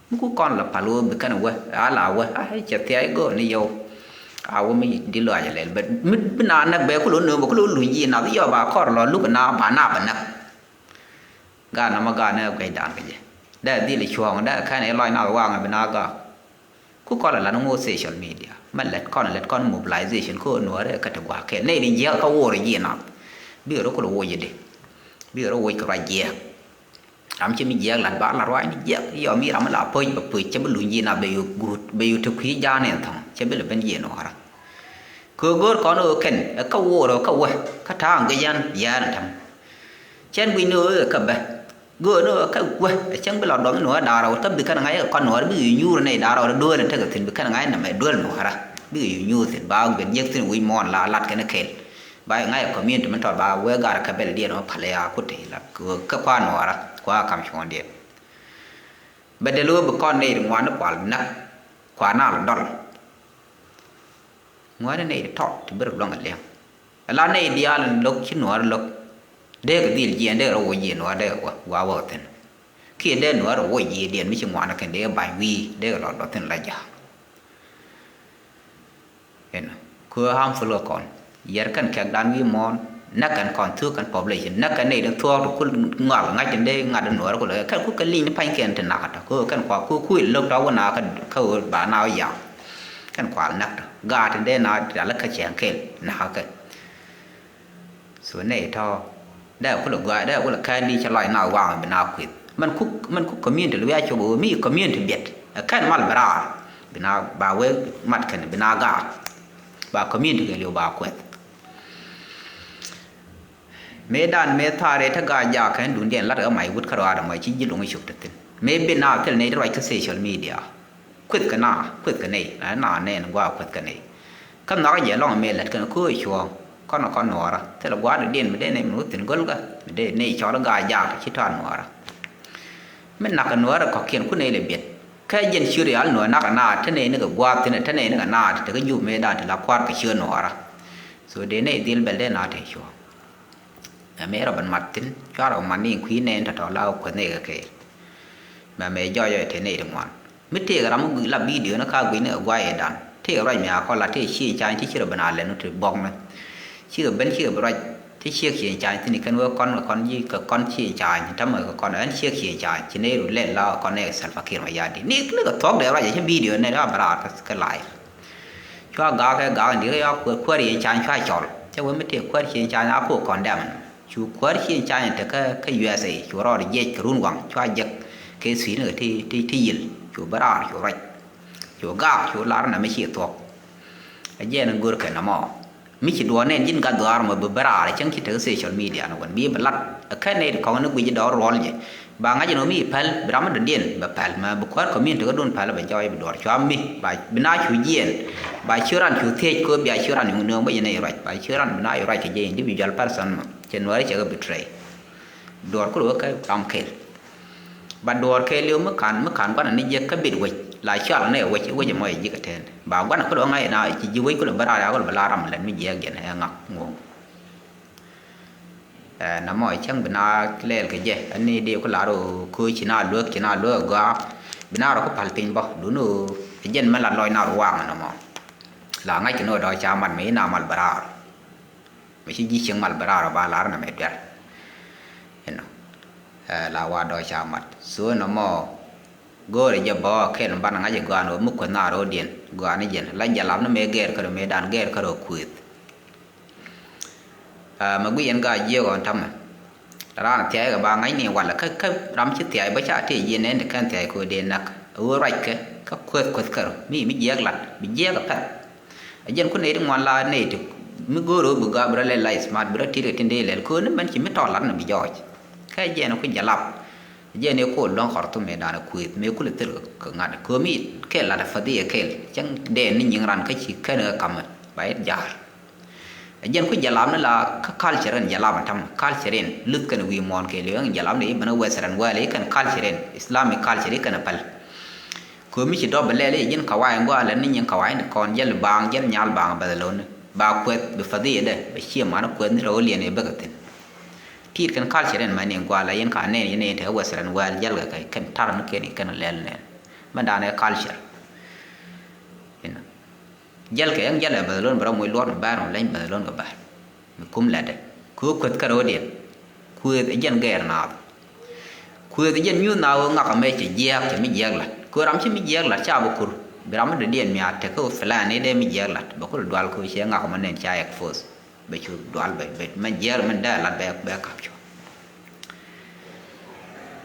Mi ku kɔn la pal wä bi kɛn wä a la wä a cɛ thiac gɔɔ ni yɔw. A wä mi di lɔac lɛl bɛ mi bi na nɛk bɛ kulo nööm bɛ kulo luny yi nath yɔ ba kɔr lɔ luk na ba na bɛ nɛk. Gaa namä gaa nɛ guec dan kɛ jɛ dɛ dhil cuɔ̱ɔ̱ŋ dɛ kɛn ilɔc nath waŋ bi na gaa. Ku kɔl a lan ŋo̱o̱ social media mɛ lɛt kɔn lɛt kɔn mobilization kä nuɔrɛ kä ti gua̱a̱k kɛl nɛy ni jiɛk kä wo̱o̱r jiɛ nath. Bikɛ rɔ kulo woc di bikɛ rɔ woc kɛ ruac jiɛk. Ram ci mi jiɛk lat ba lat ruac ni jiɛk yɔ mi ram mi la poc bɛ poc cɛ bi luny jiɛ nath bɛ yu guut bɛ yu ti kui̱ ja̱a̱n in thɔ̱ŋ cɛ bi lɛ ben jiɛ nuɔrä. Kɛ go̱o̱r kɔn ɣöö kɛn ɛ kä woor ɛ kä wä kä ta̱a̱ ŋäc yɛn yɛɛr ɛ täm. Cɛn guic ni ɣöö ɛ kä bä göör ni ɣöö kä wä ɛ cäŋ bi lɔ dɔm ni ɣöö da̱a̱r ɛ wä kä bi kɛn ŋa̱c ɛ kɔn nuɔɔr bikɛ yu nyuur nɛy da̱a̱r ɛ wä dueel in tekɛ thi̱n bi kɛn ŋa̱c nɛmɛ dueel nuɔɔrä bikɛ yu nyuur thi̱n ba ben jiäk thi̱n wi̱c muɔ̱ɔ̱n la lat kɛn kɛl. Ba ŋa̱c ɛ community mi tɔt ba wee gar ɛ kä bɛl diɛn ɣöö pal ɛ ya kut ti la kä kua nuɔɔrä kua kam cuɔ̱ɔ̱ŋdiɛn. Bɛ dee lo̱o̱ bi kɔn nɛy ri ŋuan ni kual näk kua na lɔ dɔl. Ŋuäärä nɛy ti tɔt ti bi rɔ luäŋ a liɛŋ. Ala nɛy diaal in lo̱k ci nuäärä lo̱k. Dee kɛ dhil jiɛɛn dee kɛ rɔ woc jiɛɛn nuäärä dee kɛ wä gua̱a̱ wä thi̱n. Kiɛ dee nuäärä woc jiɛɛn diɛn mi ci ŋuanä kɛn dee kɛ ba̱ny wi̱i̱ dee kɛ lɔ dɔ̱thi̱n la ja̱a̱k. Ɛnɔ, kɛ ɣöö harmful kɛ kɔn. Yɛr kɛn kɛ̈kdan wi̱i̱ muɔ̱ɔ̱n, näk kɛn kɔn, thuk kɛn population, näk kɛn nɛy tin thuɔ̱k ti kul ŋɔak ŋa̱c tin dee ŋa̱t in Nuäärä kulɛ kɛn kuk kɛ li̱ny ni pa̱nykiɛn ti nakä tɔ, kɛ ɣöö kɛn kua ku kui̱ lo̱k tɔ wä nakä, kä ɣöö ba na wä ya̱a̱. Kɛn kua näk tɔ gaat tin dee na rial kä cɛɛŋ kɛl nakä kɛ. So nɛy tɔ dee kulɛ gɔaa, dee kulɛ kɛn di cɛ lɔc na waŋ bi na kueth. Mɛn kuk, mɛn kuk community luia cop ɣöö mi community biɛt ɛ kɛn mal bi raar, bi na ba wee mat kɛn bi na gaar. Ba community kɛ liw ba kueth. Mëë dan mëë thaar ëë te gaa jaak kɛn dundiɛn lat ɣä mac wut kä rɔaar ɛmɔ ci ji̱ luŋ cop te thi̱n. Mëë bi na thil nɛy ti ruac kä social media. Kueth kɛ na, kueth kɛ nɛy, na na nɛn gua̱a̱ kueth kɛ nɛy. Kä nhɔakä jɛ lɔŋ mëë lät kɛn köö cuɔ̱ɔ̱ŋ kɔn kɔn nuɔɔrä thilɛ gua̱a̱r dɔ̱diɛn mi dee nɛy min wä thi̱n go̱lkä mi dee nɛy cɔl i̱ gaa jaak ci tɔ̱ a nuɔɔrä. Mi nak kɛ nuɔɔrä kɔ̱kiɛn ku nɛy lɛ biɛt. Kä jɛn ciöt ial nuɔɔr nak kɛ naat te nɛy ni kɛ gua̱a̱th thi̱n te nɛy ni kɛ naat te kä jup mëë da̱a̱n te la kua̱r kɛ ciöt nuɔɔrä. So dee nɛy dhil bɛl dee naat te cuɔ̱ɔ̱ŋ. Mɛ mëë rɔ ben mat thi̱n cua rɔ mat ni kui̱ nɛn tɔ̱tɔ̱ la kueth nɛy kɛ kɛɛl. Mɛ mɛ jɔɔc jɔɔc te nɛy ti ŋuan. Mi tëëkɛ ram mi la bidio ni ka guic ni kɛ guayɛ dan tëëkɛ ruac mi a kɔn la tëë cieŋ cany ti ci rɔ ben a lɛn ti buɔk ni. Cikɛ ben cikɛ bi ruac ti ciek cieŋ cany thi̱n kɛn wee kɔn kɛ kɔn ji̱ kɛ kɔn cieŋ cany tämɛ kɛ kɔn ɛn ciek cieŋ cany ci nɛy ru lɛl la kɛ kɔn nɛy kɛ Salva Kiir Mayardit ni ni kɛ thuɔ̱k dee ruac ci bidio nɛn a ben raar kä live. Cua gak kɛ gak in di̱t kä yua kuäär, kuäär yen cany cua cɔl. Cä wee mi tëë kuäär cien cany a kok kɔn dɛmɛn. Cu kuäär cien cany tekä kä U S A cu rɔɔd jiɛc kɛ run waŋ cua jek kɛ thui̱i̱n kɛ ti, ti, ti yil. Cu bä raar cu ruac. Cu gak cu lar na mi ci thuɔk. A jiɛn in go̱r kɛ nɔmɔ. Mi ci duɔɔn nɛn ji̱n gat dhuaar mɔ bi bä raar cäŋ ci tekä social media ni wän bi bä lat. Ɛ kɛn nɛy ti kɔŋ ni guic dɔɔr ruɔl jɛ. Ba ŋa̱c ɛn ɣöö mi päl bi ram mi dɔ̱diɛn bɛ päl mɛ bi kuäär community kädun päl bɛ jɔɔc bi duɔ̱ɔ̱r cua mi ba bi na cu jiɛɛn. Ba ciö ran cu thiec kööp bia ciö ran yuk nööŋ bä yɛn ɛ ruac ba ciö ran bi na yuk ruac kɛ jɛ individual person mɔ cɛ nuääri cɛ kɛ betray. Duɔ̱ɔ̱r kulɛ wä kɛ ram kɛl. Ba duɔ̱ɔ̱r kɛɛliw mi ka̱n mi ka̱n gua̱n ani jiäk kä bit wec la cial ni ɛ wec wec ɛmɔ yɛ ji̱ kɛ tɛn ba gua̱n kulɛ wä ŋa̱c ɛn a ci ji̱ wec kulɛ bä raar ya kulɛ bä la ram lɛt mi jiɛɛk jɛn ɛ ŋak ŋo̱o̱ŋ. Ɛ nɔmɔ cäŋ bi na lɛɛl kɛ jɛ ɛn ni dee ku lar ɣöö köö ci na luek ci na luek ɛ gɔaa. Bi na rɔ ku pal piny bä dun ɣöö ɛ jɛn mɛ la lɔc na rɔ waŋ nɔmɔ. La ŋa̱c kɛ ni ɣöö dɔ̱ ca mat mɛ i̱ na mal bɛ raar. Mɛ ci ji̱ cieŋ mal bɛ raar ɔ ba lar nɔmɛ duer. Inɔ ɛ la wa dɔ̱ ca mat so nɔmɔ. Go̱o̱rɛ jɛ bä kɛl mi banɛ ŋa̱c ɛ gɔaa ni ɣöö mi kueth na ro̱o̱diɛn gɔaa ni jɛn la jalap ni mëë gɛɛr kärɛ mëë dan gɛɛr kärɛ kuëth. Aa, mɛ guic ɛn gaa jiɛk ɣɔn tamɛ. Raan thia̱a̱c kɛ ba ŋa̱c ni walɛ kä kä ram ci thia̱a̱c bä ca tëë jiɛn nɛn ti kɛn thia̱a̱c kɛ ɣöö dee näk ɣöö ruackɛ kä kueth kueth kär mi mi jiɛk lat bi jiɛk ɛ pɛth. Ɛ jɛn ku nɛy ti ŋuan la nɛy ti mi go̱o̱r ɣöö bi gaa bi rɔ lɛl la smart bi rɔ tit kɛ tin dee lɛl kɛ ɣöö ni mɛn ci mi tɔɔk lat ni bi jɔɔc. Kä ɛ jɛn ku jalap. Ɛ jɛn ɛ kol luäŋ Khartoum mëë danɛ kuëth mëë kulɛ thil kɛ ŋa̱t kɛ ɣöö mi kɛl lat ɛ fadhiɛ kɛl cäŋ dee ni nyiŋ ran kä ci kɛn ɛ kamɛ ba yet ja̱a̱r. Ɛ jɛn ku jalap ni la kä culture in jalap in tam culture in luth kɛn wi̱i̱ muɔ̱ɔ̱n kɛ li̱w in jalap ni i̱ ben western world i̱ kɛn culture in Islamic culture i̱ kɛn päl. Kɛ mi ci dɔp bɛ lɛl i̱ ji̱n kawai in gua̱a̱ lɛn ni nyin kawai in kɔn jäl baaŋ jäl nyal baaŋ bɛth lo̱ni ba kuɛth bi fadhiya dɛ bɛ ciɛ man kuɛth ni rɛw liɛn i̱ bäkɛ thi̱n. Ti̱i̱t kɛn culture in mɛn in gua̱a̱ la yɛn ka nɛn yɛn in te western world jäl kɛ kɛn tar ni kɛn in kɛn lɛl nɛn mɛn da̱a̱n ɛ culture. Inɔ. Jälkɛ ɛn jälɛ bäth lon bɛ rɔ moc luɔt mi bäär mi leny bäth lon kɛ bäär. Mi kum lɛtdɛ. Kɛ ɣöö kueth kärɛ ɣöödiɛn. Kuëëth ɛ jɛn gɛɛr naath. Kuëëth ɛ jɛn nyuuth naath ɣöö ŋak ɛmɛ cɛ jiääk cɛ mi jiääk la̱t. Kɛ ɣöö ram ci mi jiääk la̱t ca bi kur. Bi ram mi dɔ̱diɛn mi a tek kä ɣöö plan ni dee mi jiääk la̱t. Bɛ kulɛ dual kɛ ɣöö ciɛ ŋak ɛmɔ nɛn ca expose. Bɛ cu dual bɛ bɛ mɛn jiɛɛr mɛn dee lat bɛ bɛ kap cu.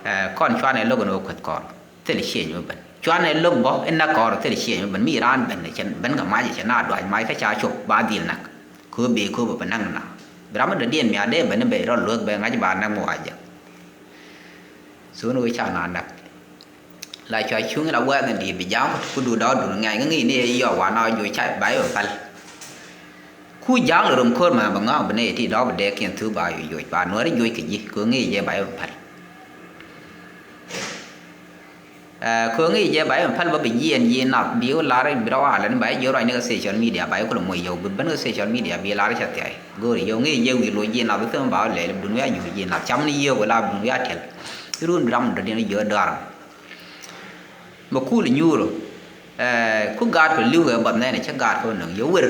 Ɛ kɔn cuanɛ lo̱k ɛn ɣöö kueth kɔr thil cieny mi ben cuanɛ lo̱k bɔ in na kɔr thil cieny mi ben mi raan ben cɛ ben kɛ mac cɛ na duac mac kä ca cop ba dhil nak. Kööb bee kööb bɛ näk na bi ram mi dɔ̱diɛn mi a dee ben bɛ rɔ luek bɛ ŋa̱c ba näk mi wa jɛ. Thon ɣöö ca na näk. La cua cuŋ la wɛɛth in di̱i̱t bi ja̱a̱ŋ ku du dɔɔk dun ŋɛ̈ny ŋi̱i̱c ni yɛ yɔɔk wa na juɔc ca ba yɛ päl. Ku ja̱a̱ŋ lɛ rom ko̱r mɛ bɛ ŋa̱a̱ŋ bi nɛy ti dɔɔk bi dɛɛkiɛn thuk ba yɛ juɔc ba nuɔ̱ri juɔc kɛ ji̱ kɛ ŋi̱i̱c jɛ ba yɛ päl. Kɛ ŋi̱i̱c jɛ ba yɛ päl bä bi jiɛn ji̱ nath bi wä lar bi rɔ walɛ ni ba yɛ jiɔk ruac ni kɛ social media ba yɛ kulɛ moc yɔw bi ben kɛ social media bi lar cɛ thiay go̱o̱ri yɔw ŋi̱i̱c jɛ wi̱i̱ loc ji̱ nath bi thim ba wä lɛl bi dun wi̱i̱ a nyuur ji̱ nath cam ni yiëë wala bi dun wi̱i̱ a tiɛl. Irun bi ram dɔ̱diɛn jiɔk dɔ̱a̱r. Mɛ kul nyuur ɛ Ku gaat kɛ li̱w kɛ bath nɛn cä gaat kɛ nöŋ yɛ wer.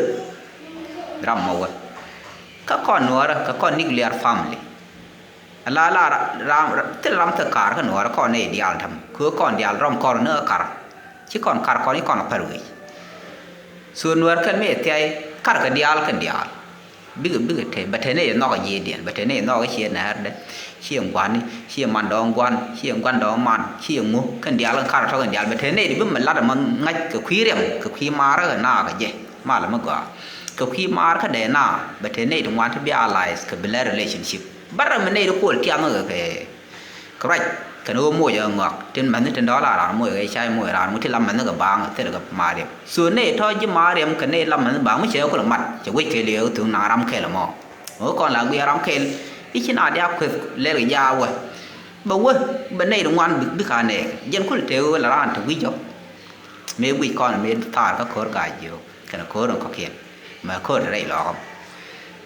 Ram mɔ wä. Kä kɔn nuɔrä, kä kɔn nuclear family. Ala la ra-, ram, ra-, thil ram thil kar kä nuɔrä kɔn nɛy diaal tam. Kɛ kɔn diaal rɔm kɔr ni kar. Ci kɔn kar kɔn i̱ kɔn pär wi̱c. So nuɔr kɛn mi thiay kar kɛ diaal kɛn diaal. Bikɛ, bikɛ te, bɛ te nɛy nhɔk a ji̱ diɛn, bɛ te nɛy nhɔk a ciɛ nɛɛr dɛ. Ciɛ gua̱ni, ciɛ man dɔɔŋ gua̱n, ciɛ gua̱n dɔɔŋ man, ciɛ ŋu, kɛn diaal kɛn kar tɔk kɛn diaal, bɛ te nɛy di bi mɛ lat ɛmɔ ŋa̱c kɛ kui̱ riɛm, kɛ kui̱ maar kɛ na kɛ jɛ, mal mi gɔaa. Kɛ kui̱ maar kä dee na, bɛ te nɛy di ŋuan ti bi allies kɛ bi lɛ relationship. Bärɛ mi nɛy di kuɔl tiam kɛ kɛ Kɛ ruac kɛn ɣöö moc ɛ ŋɔak tin mäthni tin dɔ̱ɔ̱l a raan moc ɛ cay moc raan ŋu ti lam mäthni kɛ baaŋ thil kɛ Mariam. So nɛy tɔ̱ ji̱ Mariam kɛ nɛy lam mäthni baaŋ mi cɛ kulɛ mat cɛ wec kɛɛliw ɛ thuŋ naŋ ram kɛl ɛmɔ. Ɣöö kɔn la guiɛ ram kɛl i̱ ci na diaak kueth lɛl kɛ jaak wä. Bɛ wä bɛ nɛy di ŋuan bi, bi ka nɛɛk jɛn kulɛ tëë ɣöö la raan te wi̱c jɔk. Mëë guic kɔn mëë thaar kä ko̱r gac jiök kɛnɛ ko̱r in kɔ̱kiɛn. Mɛ ko̱r rɛy lɔɔk ɔm.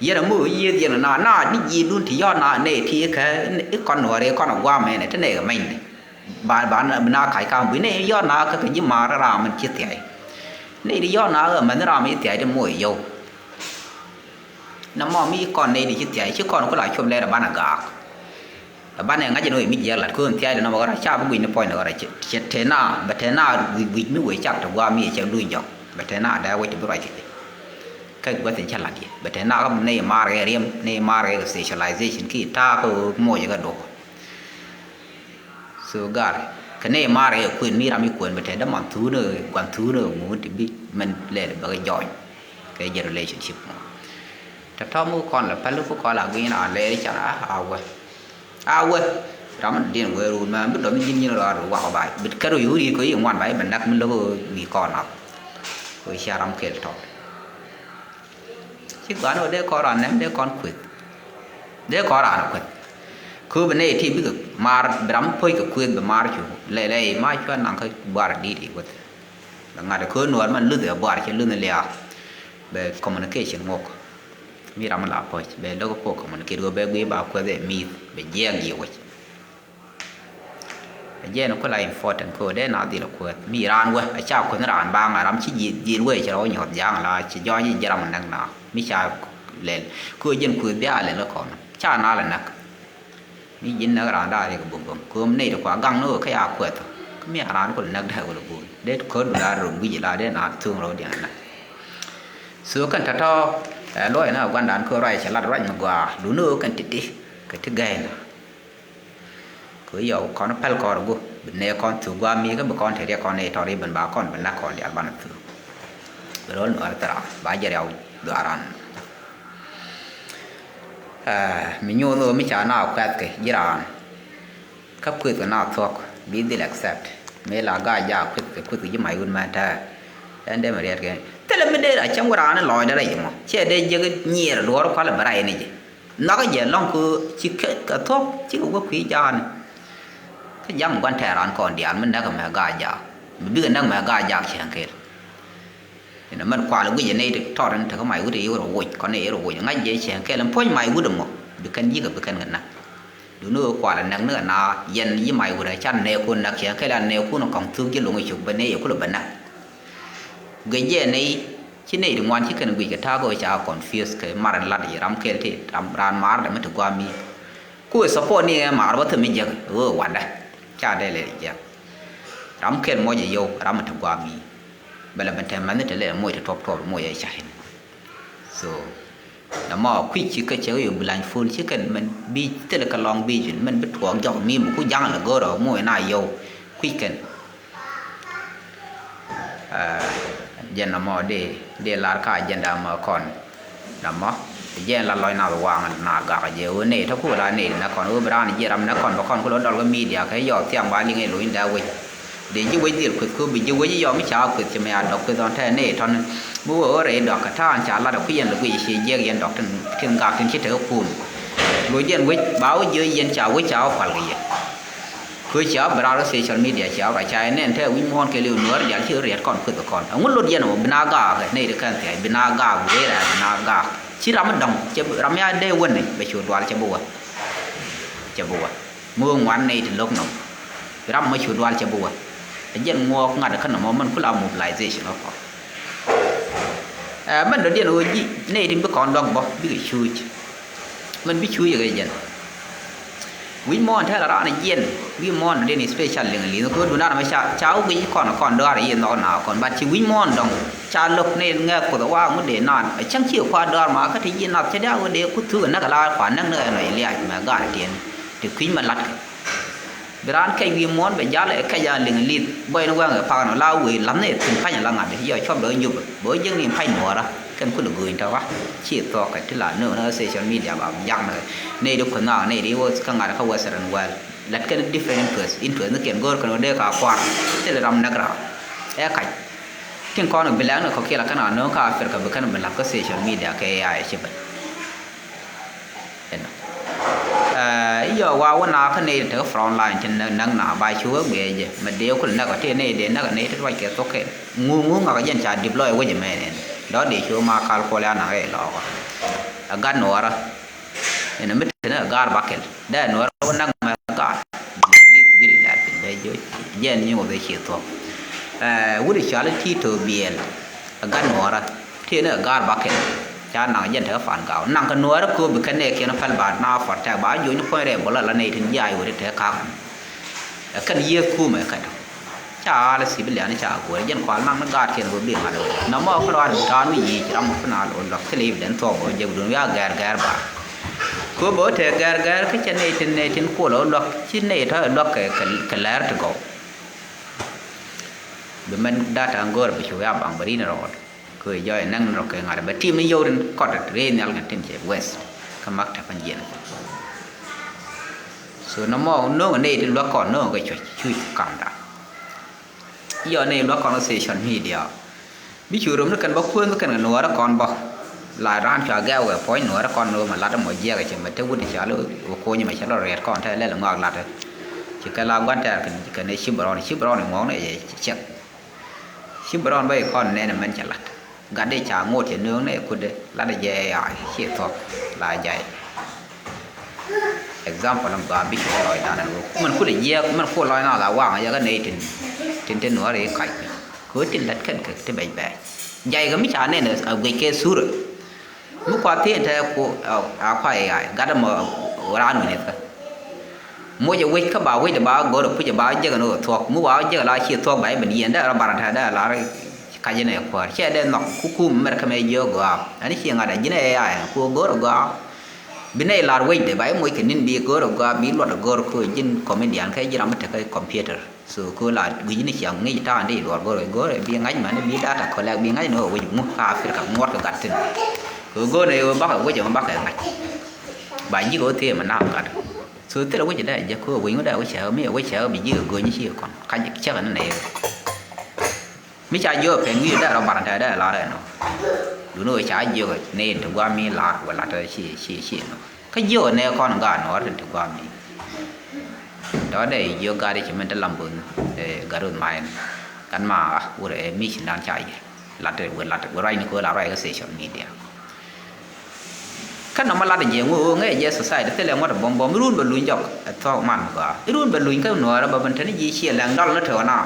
Yɛn a muk yiëëth yɛn a na na ni ji̱ dun ti yɔ̱ɔ̱t na nɛ ti kɛ i̱ kɔn nuɔ̱ɔ̱ri kɔn a guam ɛn ɛ ti nɛ kɛ mɛny ni. Ba, ba na, bi na kac kam bi nɛ yɔ̱ɔ̱t na kä kɛ ji̱ maar ram in ci thiay. Nɛ ti yɔ̱ɔ̱t na ɣä mɛn ram in ci thiay ti moc yɔw. Na mɔ mi kɔn nɛ ti ci thiay ci kɔn ku la cuɔp lɛr a ban a gaak. Ɛ banɛ ŋa̱c ɛn ɣöö mi jiɛk lat köön thia̱a̱c dɛ nɔmɔ ɣɔr a ca bi guic ni puɔ̱ny ni ɣɔr a cɛ, cɛ tena bɛ tena wi̱c, wi̱c mi wëë cak ti gua̱a̱m mi cɛ luny jɔk bɛ tena dee wec ti bi ruac kɛ. Kä gua̱th in cä lat yɛ bɛ tena kä nɛy maar kɛ riɛm nɛy maar kɛ specialization ki ta̱a̱ kä ɣöö moc kɛ duɔ̱k. So gar kɛ nɛy maar kɛ kuën mi ram mi kuën bɛ tɛ däman thuun ɛ gua̱n thuun ɛ ŋuun ti bi mɛn lɛl bɛ kɛ jɔny kɛ jɛ relationship mɔ. Tɛ tɔ̱ mi kɔn lɛ päl ku kɔn la gui̱n a lɛɛr ca a wä. A wä ram mi diɛn wee run mɛ bi dɔm ji̱n ji̱n rɔ ri wakɔ ba bi kɛr wi̱i̱ wuri kɔ yi ŋuan ba yi bɛ nak mi lo̱k wi̱i̱ kɔn a. Kɔ yi cia ram kɛl tɔt. Ci guan wä dee kɔn ran nɛm dee kɔn kueth. Dee kɔn ran kueth. Kööb nɛ ti bikɛ maar bi ram puɔ̱c kɛ kueth bi maar cu lɛ lɛ yi ma cuan naŋ kä buar di̱i̱t yi weth. Bɛ ŋa̱t kɛ nuɔɔr mɛn luth ɛ buar cɛ luth ni liaak. Bɛ communication ŋok. Mi ram la puɔ̱c bɛ lo̱k puɔ̱k communicate wä bɛ guiy ba kueth ɛ mi̱i̱th bɛ jiɛɛk jiɛ wec. Ɛ jɛn ku la important ko dee na dhil kueth mi raan wä a ca kueth ni raan ba ŋa ram ci dhil wä cɛ rɔ nyuɔth ja̱a̱ŋ la ci jɔny ji̱ ram näk na mi ca lɛl ko jɛn kueth bia lɛl kɔn ca na la näk. Mi ji̱n näk raan da̱a̱ riɛk bum bum kööm nɛy ti kua gaŋ ni ɣöö kä ya kuɛth kä mi a raan kul näk dee wul bum dee kör du la rom wi̱c la dee na thuŋ rɔ diɛn na. So kɛn tɔ̱tɔ̱ ɛ luɔc na guandan kör ruac cɛ lat ruac mi gɔaa duni ɣöö kɛn ti̱ti̱ kɛ ti gɛɛn. Kɛ yɔw kɔn päl kɔr gu bi nɛɛ kɔn thuk gua̱a̱ mi kä bi kɔn te riɛk kɔn nɛy tɔr i̱ ben ba kɔn bi nak kɔn diaal banɛ thuk. Bi rol nuɔr thera ba jɛ riaw dhuaran. Ɛ mi nyuuth ɣöö mi ca na kuɛth kɛ ji̱ raan. Kä kueth kɛ na thuɔ̱k bi dhil accept mëë la gac jaak kueth kɛ kueth kɛ ji̱ mac wut mɛn tɛɛr. Ɛn dee mi riɛt kɛ thilɛ mi dee a cäŋ wä raan in lɔɔcdɛ rɛy mɔ ciɛ dee jiäk nyiɛɛr duɔɔr kualɛ bɛ ray ni ji̱. Nhɔakä jɛ lɔ̱ŋ kɛ ci kɛ thuɔ̱k cikɛ wä kui̱ jaani. Kä ja̱ŋ gua̱n tɛɛr raan kɔn diaal mi näk mɛ gac jaak mi bikɛ näk mɛ gac jaak cieŋ kel. Inɛ mɛn kual guic inɛ tɔt in tekä mac wut i̱ rɔ woc kɔn i̱ rɔ woc ŋa̱c jɛ cieŋ kɛl in puɔ̱ny mac wut ɛmɔ bi kɛn yi̱k ɛ bi kɛn kɛ näk. Duni ɣöö kual ɛ näk ni kɛ na yɛn yi mac wut ɛ can nɛɛkun näk cieŋ kɛl an nɛɛkun ɛ kɔŋ thuk ji̱ loŋ icuk bɛ nɛy ɛ kulɛ bɛ näk. Guic jɛ nɛy ci nɛy ti ŋuan ci kɛn guic kɛ ta̱a̱ kɛ ɣöö ca confuse kɛ mar in lat yi ram kɛl ti ram raan maar dɛ mi ti gua̱a̱m yi. Ku ɛ support ni ɛ maar bä thäm mi jiäk ɣöö wa̱dä ca dee lɛ jiäk. Ram kɛl muɔc ɛ yio̱w ram mi ti gua̱a̱m yi. Bɛ lɛ ben tɛm mɛnh te lɛ moc te tuɔp tuɔp moc ɛ cay. So na mɔ kui̱c ci kä cɛ ɣöö blindfold ci kɛn mɛn bi thilɛ kɛ lɔŋ bi jin mɛn bi tuɔɔk jɔk mi mi ku ja̱ŋ lɛ go̱o̱rɛ moc na yio̱w kui̱c kɛn. Jɛn na mɔ di di lar ka jɛn da mɔ kɔn. Namɔ jɛn la lɔc na bi waŋ na gak jɛ wä ney tɔ ku la ney na kɔn wä bi ran jiɛ ram na kɔn bä kɔn ku lɔ dɔl kä media kɛ yɔ thiaŋ ba liŋ ɛ lo̱ny da wec. Dee ji̱ wec dhil kueth ku bi ji̱ wec yɔ mi ca kueth ci mɛ a dɔk kueth ɔn tɛ ney tɔn. Mi wä wä rɛy dɔk kɛ ta̱a̱n ca lat ɛ ku yɛn lɛ guic ci jiɛk yɛn dɔk tin gak tin ci te kä kun. Lo̱c yɛn wec ba wä jiɛ yɛn ca wec ca wä kual kɛ yɛ. Kö cia bi rar kä social media cia bi ra ca yɛ nɛn tɛ wi̱c muɔ̱ɔ̱n kɛ liw nuɔ̱ɔ̱r dial ci riɛt kɔn kueth kɔn. Ɛŋu lot yɛn ɛmɔ bi na gaak ɛ nɛy ti kɛn thiac bi na gaak wee rɛɛ bi na gaak. Ci ram mi dɔ̱ŋ cɛ ram ya dee wän ni bɛ cu dual cɛ bi wä. Cɛ bi wä. Mi wee ŋuan nɛy ti lo̱k nɔm. Ram mɔ cu dual cɛ bi wä. Ɛ jɛn ŋuɔɔk ŋa̱t kä nɔmɔ mɛn kula mobilization ɔ kɔn. Ɛ mɛn dɔ̱diɛn ɣöö ji̱ nɛy tin bi kɔn luäk bä bikɛ cuuc. Mɛn bi cuuc ɛ kɛ jɛn. Wi̱c muɔ̱ɔ̱n tɛl raan jiɛn wi̱c muɔ̱ɔ̱n dɔ̱diɛn special liŋ li̱th kɛ duundan mɛ ca ca wä guic kɔn kɔn dɔ̱a̱r yiëë nhɔk na kɔn bat ci wi̱c muɔ̱ɔ̱n dɔ̱ŋ. Ca lo̱k nɛy ŋɛɛk kuoth ɛ waak ŋut dee naan ɛ cäŋ ci ɛ kua dɔ̱a̱r ma kä ti ji̱ nath cä diaak wä dee ku thuk ɛ näk ɛ la kua näk ni ɛ nɔc liac mɛ gaat tiɛn. Ti kui̱c mɛ latkɛ. Bi raan kɛc wi̱i̱ muɔ̱ɔ̱n bɛ jal ɛ kɛc a liŋ li̱th bɔy ni wɛŋ ɛ pak ni la wëë la̱th ni thi̱n pa̱ny ala ŋa̱t yɔ cuɔp dɔ̱ nyup bɛ wä jiäk ni pa̱ny nuɔɔrä kɛn kulɛ gööny tɔkä. Ci thuɔɔk kɛ ti la nööŋ ni social media ba jak ni nɛy di kueth naak nɛy di wä kä ŋa̱t kä western world lät kɛn different interest interest ni kiɛn go̱o̱r kɛn wä dee ka kua̱r thilɛ ram näk raam. Ɛ kac tin kɔn bi lɛk ni kɔkiɛl a kɛn a nööŋ kä Africa bi kɛn bi la̱th kä social media kɛ A I ci ben. Inɔ. Ɛ, iyɔ wa wä na kä nɛy ti te kä front line ti näk, näk na ba ci wä guiɛ jɛ mɛ dee kul näk ɔ ti nɛy dee näk nɛy ti ruac kɛ thok kɛ ŋu ŋu ŋak jɛn ca dip lɔc wä jɛ mɛ nɛn dɔ dee ci wä ma kal kuɔl ya naŋ rɛy lɔɔkɔ. Ɛ gat nuɔrä. Inɔ mi te ni ɛ gaar bakɛl dee nuɔrä wä näk mɛ gat. Lit gil la piny bɛ jɛ jɛn nyi wä bɛ ci thok. Ɛ, wut i̱ cɔal i̱ Tito Biɛl. Ɛ gat nuɔrä. Tiɛn ɛ gaar bakɛl ca naŋ jɛn te fan gaw naŋ kɛ nuɔɔrä kööp bi kɛn nɛɛkiɛn päl ba na fɔr tɛk ba juɔ̱ny puɔ̱ny rɛɛ bɔlɔ la nɛy tin jiaac weri te kak. Ɛ kɛn yiëëth kumɛ kɛn ca al civilian ca guɔ̱r jɛn kual naŋ ni gaatkiɛn bä bi ŋa̱l weri nɔmɔ kä rɔan ta̱a̱n wi̱i̱ yic ram kä na lo̱l luak thilɛ i̱ bi den thuɔk bä jɛ bi dun wiaa gɛɛr gɛɛr ba. Kööp bä te gɛɛr gɛɛr kä cɛ nɛy tin nɛy tin kuɔl ɣä luak ci nɛy tɔ̱ ɛ luak kɛ kɛ lɛɛr ti gɔw. Bi mɛn data ŋ go̱o̱r bi cu wiaa baŋ bä rin rɔɔd. Kɛ jɔɔy näk ni rɔ kɛ ŋa̱t bɛ tim ni yio̱w tin kɔt rëë nhial kɛn tin cɛ west. Kä mak tɛpɛn jiɛn. So nɔmɔ no̱o̱ŋ nɛy ti luäk kɔn no̱o̱ŋ kɛ cuc cuc kamda. Yɔ nɛy luäk kɔn social media. Bi cu rom ni kɛn bä kuänh kɛn kɛ nuɔɔrä kɔn bä. La raan cua gɛɛw kɛ puɔ̱ny nuɔɔrä kɔn ni wä ma lat mɔ jiɛk cɛ mɛ te wut cɔal wä kuɔ̱ny mɛ cɛ lɔ rɛɛt kɔn te lɛl ŋɔak lat. Ci kɛ la gua̱n tɛɛr kɛn kɛn ci bɛ rɔn ci bɛ rɔn ŋɔk ni cɛ cɛk. Ci bɛ rɔn bä i̱ kɔn nɛn mɛn cɛ lat gat dee ca ŋot cɛ nööŋ nɛ kut dee lat dee jɛ ya ci thuɔk la jay. Example in gɔaa bi ci lɔc dan in wok mɛn kut dee jiɛk mɛn kut lɔc na la waŋ yɛ kä nɛy tin tin tin nuɔr i̱ kac kɛ ɣöö tin lat kɛn kɛ ti bɛc bɛc jay kɛ mi ca nɛn a guic kɛ thurɛ. Mi kua thiec te ku a kua i̱ gatdä mɔ raan wi̱n i̱ thä. Mucɛ wec kä ba wec ba go̱r puc ba jek ni wä thuɔk mi wa jek la ci thuɔk ba i̱ ben yien dee rɔ bar te dee lar kac ni kuäär cɛ dee nhɔk ku kum mer kä mɛ jiök gɔaa ani ci ŋa̱t a ji̱n ɛ ya ku go̱r gɔaa. Bi nɛ i̱ lar wec de ba i̱ muc kɛ ni̱n bi go̱r gɔaa bi luɔt go̱r ku ji̱n comedian kɛ ji̱ ram mi tekɛ computer. So kɛ la gui̱cni ciaŋ ŋi̱c ta̱a̱ di luɔr go̱r go̱r bi ŋa̱c mani bi data collect bi ŋa̱c ni wec ŋu ka Africa ŋuɔt kɛ gat thin. Kɛ go̱r ni bakɛ wec ŋu bakɛ ŋa̱c. Ba ji̱ kɛ wä thiee mɛ na̱a̱ gat. So thilɛ wec dee jɛ kɛ wec ŋu dee wec cɛ mi wec cɛ bi ji̱ kɛ go̱ny ci kɔn ka cɛ kɛ ni nɛ. Mi ca jiɔ pɛn wi̱i̱ dee rɔ bar tɛ dee lar ɛnɔ. Duni wee ca jiɔ ni ti guam mi lar wala tɛ ci ci ci nɔ. Kä jiök ɛ nɛɛ kɔn gaat nuɔɔr tin ti guam ni. Tɔ̱ dee jiök gaat i̱ ci min te lam bo̱th ɛ gat ruth maɛn. Gat ma wurɛ ɛ mi ci dan ca yir lat wee lat wee ruacni ko̱ la ruac kä social media. Kä nɔmɔ lat jiɛ ŋu ŋɛ jɛ society thilɛ ŋuɔ̱t ɛ buɔ̱m buɔ̱m irun bɛ luny jɔk ɛ thuɔ̱k man mi gɔaa irun bɛ luny kä nuɔɔr ɛ bä ben te ni ji̱ ciɛ lɛŋ dɔl ni te wä na.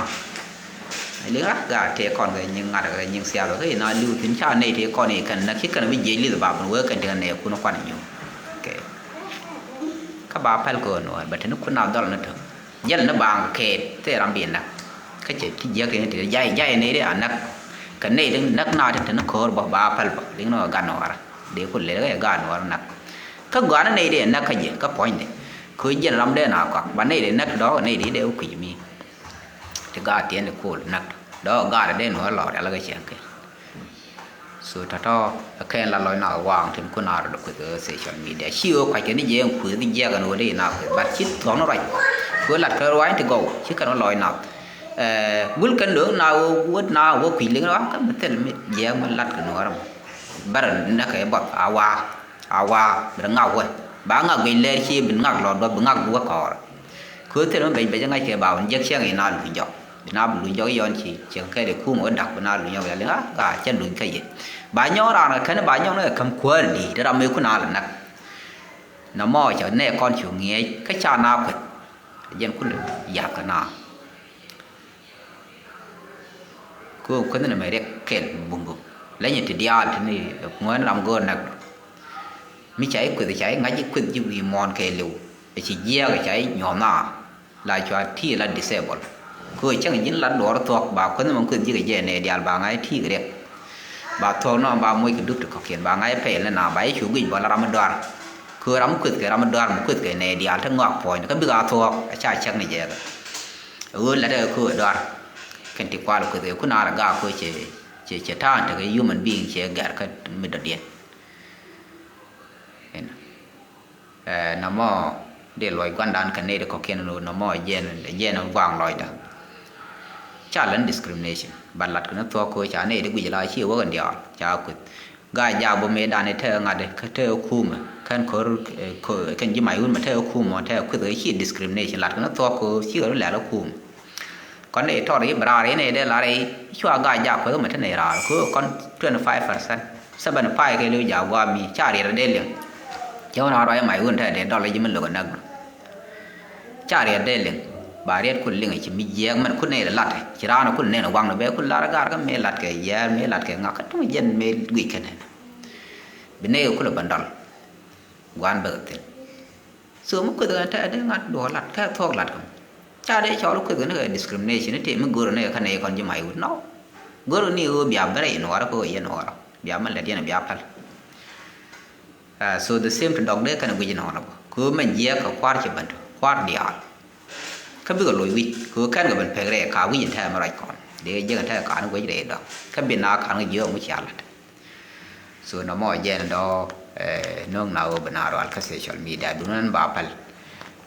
Liŋa gaa tëë kɔn kɛ nyiŋ ŋa̱t kɛ nyiŋ siath kɛ ina liw thi̱n ca nɛy tëë kɔn i̱ kɛn näk ci kɛn bi jiɛc li̱th ba bun wee kɛn ti kɛ nɛy kun kuan inyuŋ. Kɛ kä ba päl kɛ ɣän wä bɛ te ni kun a dhɔl ni tök. Jɛl ni baaŋ kɛ kɛɛt thɛɛ ram bi näk. Kä cɛ ti jiäk ti ni ti jay jay nɛy ti a näk. Kɛ nɛy ti näk na ti te ni ko̱o̱r bä ba päl bä liŋ ni ɣä gan wara dee kun lel kɛ gan wara näk. Kä gɔaa ni nɛy ti a näk kä jɛ kä puɔ̱nydɛ. Kɛ jɛn ram dee na kɔak ba nɛy ti näk dɔɔk nɛy ti dee wä kui̱c mi. Ti gaat tiɛn ti kol nak dɔɔk gaat dee nuɔɔr lɔɔr yalä kɛ cɛŋ kɛ. So tɔ̱tɔ̱ ɛ kɛn la lɔc nath waaŋ tin kun a rɔ dee kueth kɛ social media ci ɣöö kuac kɛ ni jiɛɛŋ kueth jiɛɛk ɛn ɣöö dee na kueth but ci thuɔ̱k ni ruac. Kɛ ɣöö lat kɛ ruac ti gɔw ci kɛn ɣöö lɔc nath. Gul kɛn do̱ŋ na ɣöö wä na ɣöö kui̱c liŋ ruac kä mi thil mi jiɛɛk mi lat kɛ nuɔɔr ɛmɔ. Bärɛ nɛ kɛ buɔth a waa. A waa bi ri ŋak wä ba ŋak guic lɛɛr ci bi ŋak lɔt duɔth bi ŋak wä kɔɔr. Kɛ thil mi bec bec ŋa̱c kɛ ba wun jek ciɛŋ ina luny jɔk ina bi luny jɔk yɔn ci ciɛŋ kɛ di kum wä dak bi na luny jɔk yali ŋa ka cɛ luny kä yɛ. Ba nyɔk raan kɛ kɛn ba nyɔk ni kɛ käm kuäär di ti ram mi kun a lɛ nak. Na mɔ cɛ nɛ kɔn cu ŋiɛc kä ca na kueth. Jɛn kul yath kɛ na. Kɛ ɣöö kueth ni mɛ riɛk kɛl bumbu. Leny ti diaal ti ni ŋuɛn ram go̱o̱r näk. Mi ca i̱ kueth ca i̱ ŋa̱c i̱ kueth ji̱ wi̱i̱ muɔ̱ɔ̱n kɛɛliw. Ɛ ci jiääk ca i̱ nyuɔ̱th na. La cua ti la disable. Kɛ ɣöö cäŋ ji̱n la duɔɔr thuɔ̱k ba kueth ni mɛ kueth ji̱ kɛ jɛ nɛ diaal ba ŋa̱c i̱ ti kɛ riɛk. Ba thuɔ̱k nɔ ba moc kɛ dup ti kɔ̱kiɛn ba ŋa̱c i̱ pɛl ni na ba i̱ cu guic bä la ram mi dɔar. Kɛ ɣöö ram mi kueth kɛ ram mi dɔar mi kueth kɛ nɛ diaal ti ŋɔak puɔ̱ny kä bikɛ a thuɔ̱k a ca cäk ni jɛ kɛ. Ɣöö lat ɛ kɛ ɣöö dɔar. Kɛn ti kual kueth ɛ kun a rɛ gaak kɛ ɣöö cɛ cɛ cɛ ta̱a̱n tekɛ human being cɛ gɛr kä mi dɔ̱diɛn. Ɛn. Ɛ, nɔmɔ dee luɔc gua̱ndan kɛ nɛy ti kɔ̱kiɛn nɔ nɔmɔ jɛn jɛn gua̱a̱ŋ lɔcdä. Ca lɛn discrimination ba lat kɛ ni thuɔ̱k kɛ ɣöö ca nɛy ti guic la ci wä kɛ diaal ca kueth. Gaa jaak bä mëëdan i̱ tekɛ ŋa̱t kä tekɛ kumɛ kɛn ko̱r, ɛ, ko̱r kɛn ji̱ mac wun mɛ tekɛ kumɛ tekɛ kueth kɛ ci discrimination lat kɛ ni thuɔ̱k kɛ ɣöö cikɛ rɔ lɛl ɛ kumɛ. Kɔn i̱ tɔr i̱ bɛ raar i̱ nɛy dee lar i̱ cua gaa jaak kueth mɛ te nɛy raar kɛ ɣöö kɔn twenty five percent, seventy five kɛ li̱w jaak gua̱a̱ mi ca riɛt dee liŋ. Cɛ wä na rɔy mac wun te dee dɔl i̱ ji̱ mi lo̱k ɛ näk. Ca riɛt dee liŋ ba riɛt kun liŋ ci mi jiɛɛk mɛn kun nɛy lat ci raan kun nɛn waŋni bɛ kun lar gar kä mëë lat kɛ yɛɛr mëë lat kɛ ŋak kä tuŋ jɛn mëë guic kɛn. Bi nɛy kun bä dɔl guan bɛ kɛ thi̱n. So mi kueth kɛn te dee ŋa̱t duɔ̱ɔ̱r lat kɛ thuɔ̱k lat kɛ. Ca dee cɔl kueth kɛn kɛ discrimination i̱ tëë mi go̱r ni kɛ kä nɛy kɔn ji̱ mac wut nɔ. Go̱r ni ɣöö bia bɛ rɛy nuɔɔrä kɛ ɣöö yɛ nuɔɔrä bia mɛ lät yɛn bia päl. Ah, so the same to dɔk dee kɛn guic inɔnɔ bä kɛ ɣöö mɛn jiɛɛk kɛ kua̱r ci bɛn tɔ kua̱r diaal. Kä bikɛ loc wi̱c kɛ ɣöö kɛn kɛ ben pek rɛɛ ka wi̱c in tɛmɛ ruac kɔn dee jiɛk in tɛmɛ ka̱n guic rɛɛ dɔ̱ŋ kä bi na ka̱n kɛ jiök ŋuci a la̱t. So nɔmɔ jɛn dɔ̱, eh, no̱o̱ŋ na ɣöö bi na rual kä social media duŋ ɛn ba päl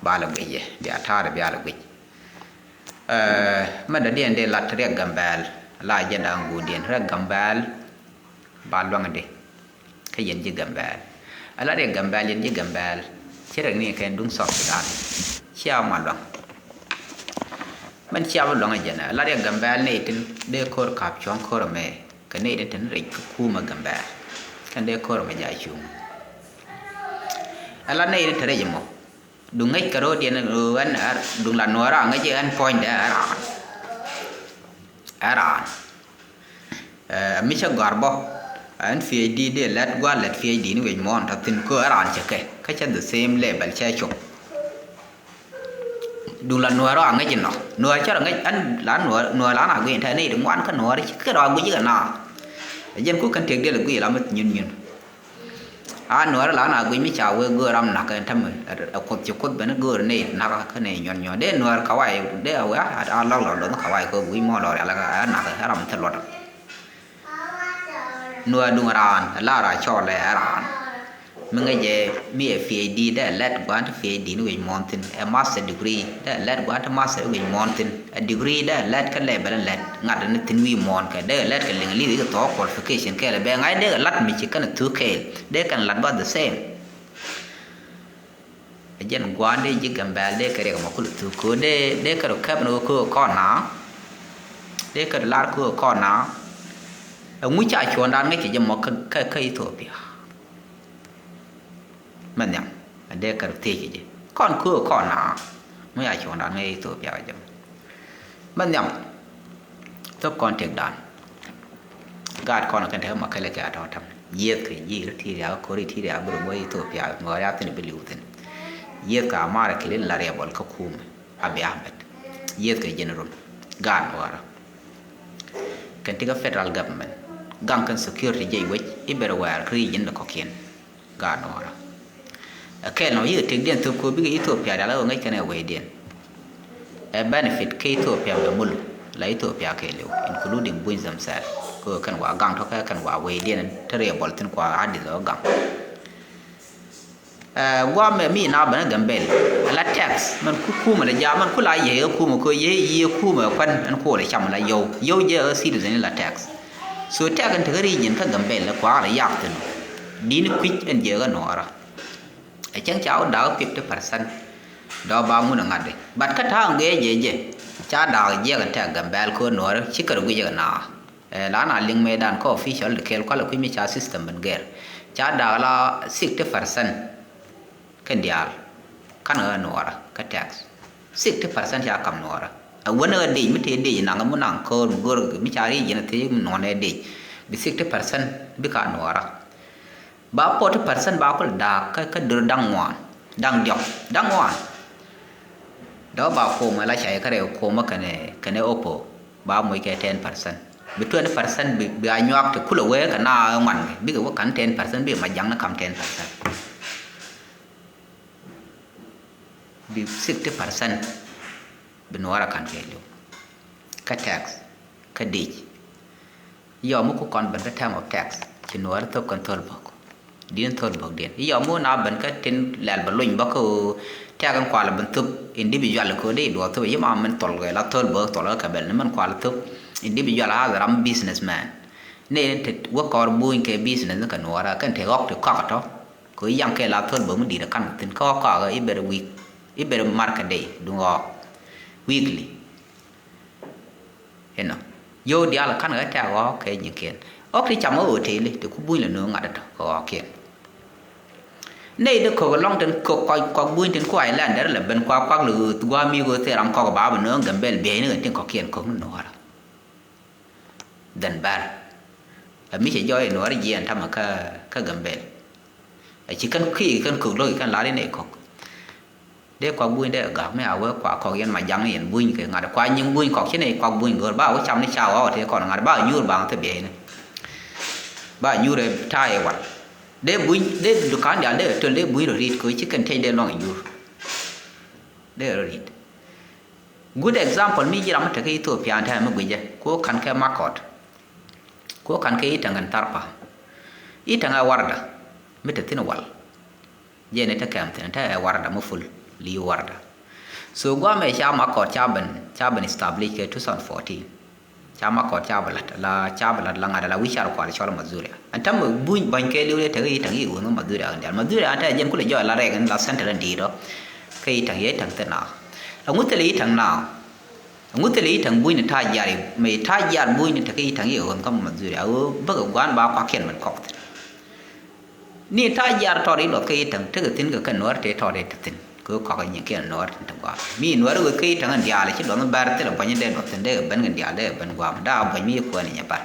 ba lɛ guic yɛ bia ta̱a̱r bia lɛ guic. Eh, mɛn dɔ̱diɛn dee la̱t riɛk Gambɛl la jɛn da̱ŋ guudiɛn riɛk Gambɛl ba luäŋ di. Kä yɛn ji̱ Gambɛl. Ala riɛk Gambɛl yɛn ji̱ Gambɛl. Ci riɛk ni kɛn duŋ South Sudan. Cia ma luaŋ. Mɛn cia ma luaŋ jɛn ala riɛk Gambɛl ni tin dee ko̱r kap cuɔ̱ŋ ko̱r mɛ kɛ ni tin tin riɛk kä kumä Gambɛl. Kɛn dee ko̱r mɛ ja cuŋ. Ala ni tin te riɛk mɔ. Duŋ ŋäc kɛ ro̱o̱diɛn ɣän duŋ la nuɔ̱ɔ̱ra ŋäc ɣän puɔ̱nydɛ ɛ raan. Ɛ raan. Ɛ mi cä gɔ̱a̱r bä ɛn PhD dee lɛt gua̱a̱r lɛt PhD ni wec muɔ̱ɔ̱n tɔ thi̱n kö ɛ raan cɛ kɛ kä cɛ the same level cɛ cop. Duŋ la nuɔ̱ɔ̱r rɔ a ŋäc inɔ nuɔ̱ɔ̱r cä rɔ ŋäc ɛn la nuɔ̱ɔ̱r nuɔ̱ɔ̱r la na guic in tɛ nɛy ti ŋuan kä nuɔ̱ɔ̱r ci kɛ rɔ a guic ikɛ na. Ɛ jɛn ku kɛn tëk diɛl ɛ guic la mi nyun nyun. A nuɔ̱ɔ̱r la na guic mi ca wee göör ram nakä ɛn tämɛ ɛ kuoth ci kuoth ben göör nɛy nakä kä nɛy nyuɔn nyuɔn dee nuɔ̱ɔ̱r kawai dee a wee a lɔk lɔk lɔk kawai kɛ guic mɔ lɔk rial ɛ nakä ɛ ram thil luɔt. Nuɔ̱ɔ̱r duŋ raan ɛ la ra cɔɔl ɛ raan. Mi ŋäcɛ mi ɛ PhD dee lɛt gua̱n ti PhD ni wec muɔ̱ɔ̱n thi̱n ɛ master degree dee lɛt gua̱n ti master wec muɔ̱ɔ̱n thi̱n ɛ degree dee lɛt kä level lɛt ŋa̱t ni thi̱n wi̱i̱ muɔ̱ɔ̱n kɛ dee lɛt kɛ liŋ li̱th ikɛ thɔɔk qualification kɛɛl ɛ bɛ ŋa̱c dee kɛ lat mi ci kɛn thuk kɛɛl dee kɛn lat ba the same. Ɛ jɛn gua̱a̱n dee ji̱ Gambɛl dee kɛ riɛk mɔ kul thuk kɛ dee dee kɛ rɔ kɛp ni kɛ kɔn na dee kɛ rɔ lar kɛ kɔn na. Ɛ ŋu ca cuɔ̱ɔ̱ŋdan ŋäc kɛ jɛ mɔ kä kä Ethiopia. Mɛ nhiam a dee kɛ rɔ thiec kɛ jɛ kɔn köö kɔn na mi a cuɔ̱ŋdan ŋäc Ethiopia kɛ jɛ mɔ. Mɛ nhiam thop kɔn tëkdan. Gaat kɔn kɛn te ma kɛlɛ kɛ a tɔ̱ tɛm yiëth kɛ ji̱ ri ti riak kori ti riak bi rɔ bä Ethiopia ŋɔɔri a thin bi liw thin. Yiëth kɛ a mar kɛ lil la riɛbɔl kä kum a bi a bɛt. Yiëth kɛ general gaat wara. Kɛn ti kä federal government gaŋ kɛn security jɛ iwec iber wɛɛr kri jin kɔkiɛn. Gaat nuɔɔrä. Ɛ kɛl nɔ yikɛ tëkdiɛn thop kɛ bikɛ Ethiopia rial ɛ ɣöö ŋäc kɛn ɛ wecdiɛn. Ɛ benefit kä Ethiopia bɛ mul la Ethiopia kɛɛliw including Buny themselves kɛ ɣöö kɛn wa gaŋ tɔ̱ kɛ kɛn wa wecdiɛn te riɛbɔl thi̱n kua Addis ɛ ɣöö gaŋ. Ɛ guam ɛ mi na bɛn ɛ Gambel ɛ la tax mɛn ku kumɛ la jaam mɛn ku la yɛ ɛ kumɛ kɛ yɛ yɛ kumɛ ɛ kuan ɛn kuɔl ɛ cam la yɔw yɔw jɛ ɛ citizen la tax. So tax ɛn tekɛ region kä Gambel ɛ kuakä la yak thi̱n. Di̱n kui̱c ɛn jɛ ɛ nuɔɔrä. Ɛ cäŋ ca wä da̱a̱k fifty percent. Dɔ̱ ba ŋun ɛ ŋa̱t di. But kä ta̱a̱ ŋee jɛ jɛ. Ca da̱a̱k jiɛk ɛn tɛk Gambɛl kä nuɔɔri ci kɛ rɛ guic ɛ na. Ɛ la na liŋ mëëdan kä official di kɛɛl kualɛ kui̱ mi ca system ben gɛr. Ca da̱a̱k la sixty percent. Kɛn diaal. Kan ɣä nuɔɔrä kä tax. Sixty percent ca kam nuɔɔrä. Ɛ wänä ɛ dec mi tëë dec naŋ mi naŋ köör mi go̱r mi ca riec yɛn a thiec mi nuɔ̱n ɛ dec. Bi sixty percent bi ka nuɔɔra. Ba forty percent ba kul da̱a̱k kä kä dör da̱ŋ ŋuan, da̱ŋ diɔ̱k, da̱ŋ ŋuan. Dɔ̱ ba kom ɛ la cay kä rɛw kom ɛ kɛnɛ kɛnɛ opo ba moc kɛ ten percent. Bi twenty percent bi bi a nyuak ti kulɛ wee kɛ na ŋuan bikɛ wä ka̱n ten percent bi ma jaŋni kam ten percent. Bi sixty percent bi nuɔɔr a ka̱n kɛ liw. Kä tax kä dic. Yɔm mi ku kɔn ben kä term of tax ci nuɔɔr thop kɛn thol bok. Din thol bok din yɔm mi na ben kä tin lɛl bɛ luny bä kä tax in kual ben thop individual ko di duɔ thop yi ma min thol kɛ la thol bok thol kä bel ni min kual thop individual a ram businessman. Ne te wä kɔr buny kɛ business ni kɛ nuɔɔr a kɛn te ɣɔk te kɔk tɔ. Kɛ yaŋ kɛ la thol bok mi dit a kan thin kä ɣɔk kɔk iber week iber market day duŋ ɣɔk weekly. Inɔ yio̱w diaal ka̱n kɛ tɛ̈k ɣɔ̱ɔ̱k kɛ nyikiɛn ɣɔ̱k ti cam ɣä ɣöö tëëli ti ku buny lɛ nööŋ ŋa̱t tɔ̱ kɛ ɣɔ̱ɔ̱kiɛn. Nɛy dee kök ɛlɔ̱ŋ tin kök kɔc kɔk buny tin ku Islander lɛ ben kuak kuak lɛ ɣööth gua̱a̱ mi ɣööth thil ram kɔk ba bi nööŋ Gambel bieyni ɣän tin kɔ̱kiɛn kök ni nuɔ̱ɔ̱rä. Dhɛn bär ɛ mi cɛ jɔɔc ɛ nuɔ̱ɔ̱rä jiɛɛn tamɛ kä kä Gambel. Ɛ ci kɛn kiik kɛn kök lo̱k kɛn lar in ɛ kök. Dee kuak buny dee gak mi a wee kuak kɔk yɛn ma jaŋ yɛn buny kɛ ŋa̱t kuak nyiŋ buny kɔk ci nɛ kuak buny go̱o̱r ba wee cam ni ca ɣɔɔk tëë kɔn ŋa̱t ba nyuur baŋ thɛ biɛy ni. Ba nyuur ɛ ta̱a̱ ɛ wal. Dee buny dee dukan dial dee töl dee buny rɔ ri̱t kɛ ci kɛn tec dee luɔ̱ŋ ɛ nyuur. Dee rɔ ri̱t. Good example mi ji̱ ram mi tekɛ Ethiopia ɛn tɛmɛ mi guicɛ ku ka̱n kɛ Makɔt. Ku ka̱n kɛ Itäŋ ɛn Tharpa. Itäŋ ɛ Warda mi te thi̱n wal. Jɛn ɛ te kɛm thi̱n te ɛ Warda mi ful li Warda. So guamɛ ca Makɔt ca ben ca ben establish kɛ two thousand fourteen. Ca Makɔt ca bɛ lat la ca bɛ lat la ŋa̱t la wi̱c car kual cɔl Mazuria. Ɛn tɛmɛ buny bäny kɛ liw dee tekɛ Itäŋ i̱ ɣööŋ Mazuria ɛn dial Mazuria ɛn te jɛn kulɛ jɔɔc la rɛk ɛn la center ɛn di̱i̱t ɔ. Kɛ Itäŋ yɛ Itäŋ thi̱n na. Ɛŋu thilɛ Itäŋ na. Ɛŋu thilɛ Itäŋ buny ni ta̱a̱ jiar mëë ta̱a̱ jiar buny ni tekɛ Itäŋ i̱ ɣööŋ kä Mazuria ɣöö bäkɛ gua̱a̱n ba kuakiɛn mɛn kɔk thi̱n. Ni ta̱a̱ jiar tɔɔr i̱ luɔth kä Itäŋ tekɛ thi̱n kɛ kɛn nuäär tëë tɔɔr i̱ te thi̱n kɛ ɣöö kɔk i̱ nyikiɛn nuäär tin te gua̱a̱r mi nuäär ɣöö kä Itäŋ ɛn diaal ci luɔth mi bär thilɛ buɔ̱ny in dee luɔth thi̱n dee ben kɛn diaal dee ben gua̱a̱r mi daa buɔ̱ny mi kuäär ni nyɛ bär.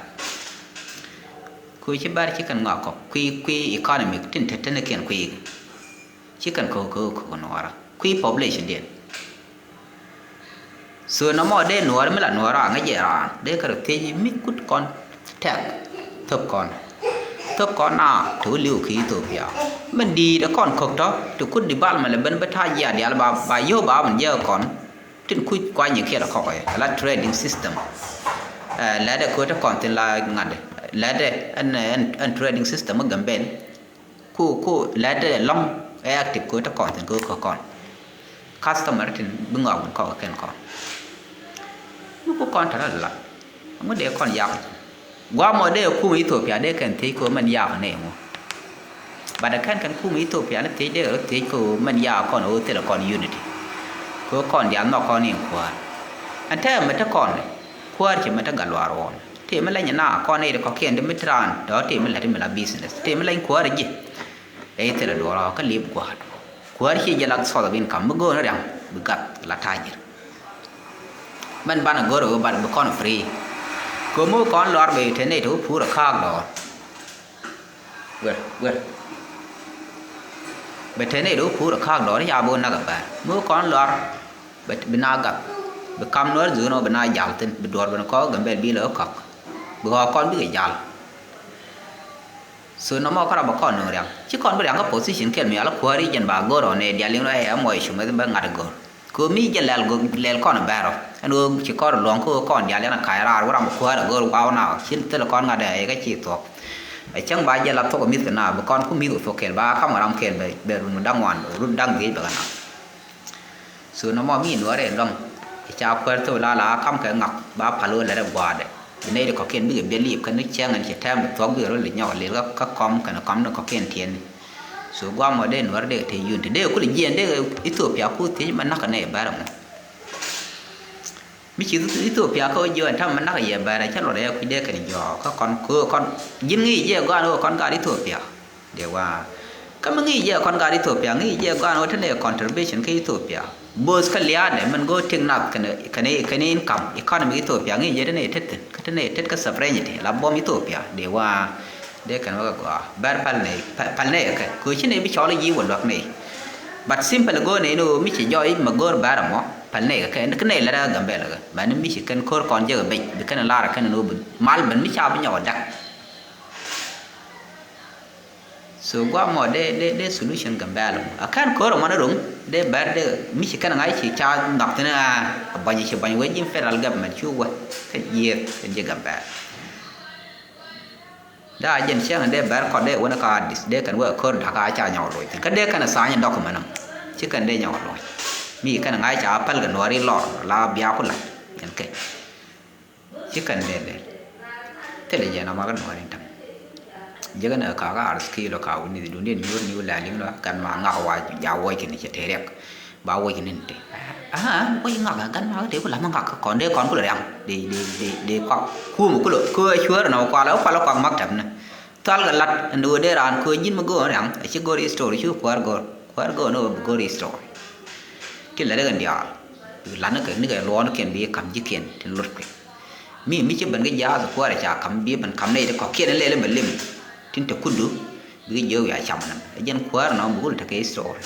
Kɛ ɣöö ci bär ci kɛn ŋɔak kɔk kui̱ kui̱ economic tin te tenikiɛn kui̱. Ci kɛn ko̱k ko̱k ko̱k nuɔɔrä kui̱ population diɛn. So nɔmɔ dee nuɔɔrä mi la nuɔɔrä a ŋäc jɛ raan dee kärɛ thiec mi kut kɔn tɛk thop kɔn. Thop kɔn na te wä li̱w ki Ethiopia. Min di̱i̱t ɛ kɔn ko̱k tɔ te kut development lɛ ben bä ta̱a̱ jiaat diaal ba ba yio̱w ba min jiɛk kɔn. Tin kuc kuany kiɛ la kɔk ɛ la trading system. Ɛ lɛt ɛ kööt ɛ kɔn thin la ŋa̱t ɛ lɛt ɛ ɛn ɛn trading system ɛ Gambel. Ku ku lɛt ɛ lɔ̱ŋ ɛ active kɛ te kɔn thin kɛ kɛ kɔn. Customer tin bi ŋɔak wun kɔk kɛn kɔn. Mi ku kɔn tɛrɛ la ŋu dee kɔn yak. Guamɔ dee kum Ethiopia dee kɛn thiec kɛ mɛn yak nɛ ŋu. But kɛn kɛn kum Ethiopia ni thiec dee rɔ thiec kɛ mɛn yak kɔn ɣöö thilɛ kɔn unity. Kɛ kɔn diaal nhɔk kɔn in kuäär. Ɛn tɛmɛ te kɔn kuäär ci mɛ te gat luaar ɣɔn. Tëë mi leny na kɔn i̱ kɔ̱kiɛn ti mi ti raan tɔ̱ tëë mi lät mi la business tëë mi leny kuäärä ji̱. Ɛ thilɛ duɔ̱ɔ̱r kä li̱ep gua̱a̱t. Kuäär ci jɛ la source of income mi go̱o̱n ria̱ŋ bi gath la tajir. Mɛn banɛ go̱r ɛ wee bat bi kɔn free. Kömi wä kɔn lɔr bɛ te nɛy te wä puur ɛ ka̱a̱k dɔɔr. Wer wer. Bɛ te nɛy te wä puur ɛ ka̱a̱k dɔɔr i̱ ca bi wä näk ɛ bɛr mi wä kɔn lɔr. Bɛ bi na gak bi kam nuäär dhuun ɔ bi na jal thin bi duɔr bi ni kɔk Gambel bi lɛ ɣä kɔk. Bi ɣɔɔ kɔn bikɛ jal. So nɔmɔ kä rɔm bɛ kɔn nuŋ riaŋ ci kɔn bi riaŋ kä position kɛl mi ala kuäär i̱ jɛn ba go̱r ɔ nɛ dial liŋ rɔ ɛ mɔc cum bɛ ŋa̱t go̱r. Kɛ mi jɛ lɛl go̱r lɛl kɔn bɛr ɔ ɛn ɣöö ci kɔn luɔ̱ŋ kä ɣöö kɔn dial yɛn a ka̱c raar wä ram bɛ kuäär a go̱r waw na ci thil kɔn ŋa̱t ɛ kɛ ci thuɔ̱k. Ɛ cäŋ ba jɛ la thuɔ̱k ɛ mi̱th kɛ na bi kɔn ku mi̱th kɛ thuɔ̱k kɛl ba kam kɛ ram kɛl bɛ run da̱ŋ wan run da̱ŋ dhiec bɛ kɛ na. So nɔmɔ mi nuɔrɛ lɔŋ i̱ ca kuɛr thok la la kam kɛ ŋak ba pal wä lɛrɛ gua̱a̱dɛ. Bi nɛy ti kɔ̱kiɛn bikɛ biɛ liip kɛn ni cɛŋ ɛn cɛ tɛm bi thuɔ̱k bikɛ rɔ li nyɔk lil kä kɔm kɛn kɔm ni kɔ̱kiɛn tiɛn ni. So guamɔ dee nuɔrɛ dee te yun ti dee kul jiɛn dee Ethiopia ku thiec mɛ nak kɛ nɛy bɛr ɛmɔ. Mi ci Ethiopia kä jiɔ ɛn tam mɛ nak kɛ yɛ bɛr ɛ cɛ luɔt ɛ kui̱ dee kɛn jɔɔk kä kɔn köök kɔn ji̱n ŋi̱i̱c jɛ gɔaan ɣöö kɔn gaat Ethiopia. Dee wa kä mi ŋi̱i̱c jɛ kɔn gaat Ethiopia ŋi̱i̱c jɛ gɔaan ɣöö te nɛy contribution kä Ethiopia. Both kä lia̱a̱dɛ mɛn go̱o̱r tik nath kɛnɛ, kɛnɛ, kɛnɛ income, economy Ethiopia ŋi̱i̱c jɛ ti nɛy tet thi̱n, kä ti nɛy tet kä sovereignty la buɔ̱m Ethiopia dee wa dee kɛn wä kɛ gɔaa. Bɛr päl nɛy, päl, päl nɛy kɛ kɛ. Kɛ ɣöö ci nɛy bi cɔl i̱ ji̱ wä luäk nɛy. But simple go̱o̱r nɛy ni ɣöö mi ci jɔɔc i̱ mɛ go̱o̱r bɛr ɛmɔ, päl nɛy kɛ kɛ, kä nɛy lät ɛ Gambɛl kɛ. Mɛn mi ci kɛn ko̱r kɔn jek ɛ bec, bi kɛn lar ɛ kɛn ni ɣöö bi mal ben mi ca bi nyɔk ɛ däk. So guamɔ dee, dee, dee solution Gambɛl mɔ. A kɛn ko̱r mɔ ni ro̱ŋ dee bɛr dee mi ci kɛn ŋa̱c ci ca nhɔk thi̱n a buɔ̱ny ci buɔ̱ny wee ji̱ federal government cu wä kä jiɛth kɛn ji̱ Gambɛl. Daa jɛn cäŋ dee bɛr kɔt dee wä ni ka adis dee kɛn wee ko̱r da̱k a ca nyɔk loc thi̱n. Kä dee kɛn a tha̱a̱ny document mɔ. Ci kɛn dee nyɔk loc. Mi kɛn ŋa̱c ca päl kɛ nuɔ̱ɔ̱ri lɔr la bia ku la̱t. Ɛn kɛ. Ci kɛn dee lɛl. Thilɛ jɛ nɔmɔ kä nuɔ̱ɔ̱ri ta̱ŋ. Jekɛ ni ka ka ar skill ka wuni dhi duŋdiɛn nyuur ni wulɛ liŋ lɔ kɛn ma ŋak wa ja wuɔc kini cɛ te riɛk. Ba wuɔc kini ni te. Aa, wuɔc ŋak gan ma kä te ku lam ŋak kɔn dee kɔn ku lɛ riaŋ. Dee, dee, dee, dee kɔk. Kum ku lɛ, ku cuäär nɔ kualɛ, kualɛ kɔk maktab ni. Thal kɛ lat ɛn ɣöö dee raan köö ji̱n mi go̱o̱r ɛn riaŋ, a ci go̱r history, cu kuäär go̱r. Kuäär go̱o̱r ni ɣöö bi go̱r history. Ti lɛ rek ɛn diaal. Bi lat ni kɛ, ni kɛ luɔɔnikiɛn bi kam ji̱kiɛn tin lot kui̱. Mi, mi ci ben kä jaath kuäär ca kam bi ben kam nɛy ti kɔ̱kiɛn lɛl in bɛ lim. Tin te kudu bikɛ jiök wiaa cam nɛm. Ɛ jɛn kuäär nɔ bukul tekɛ history.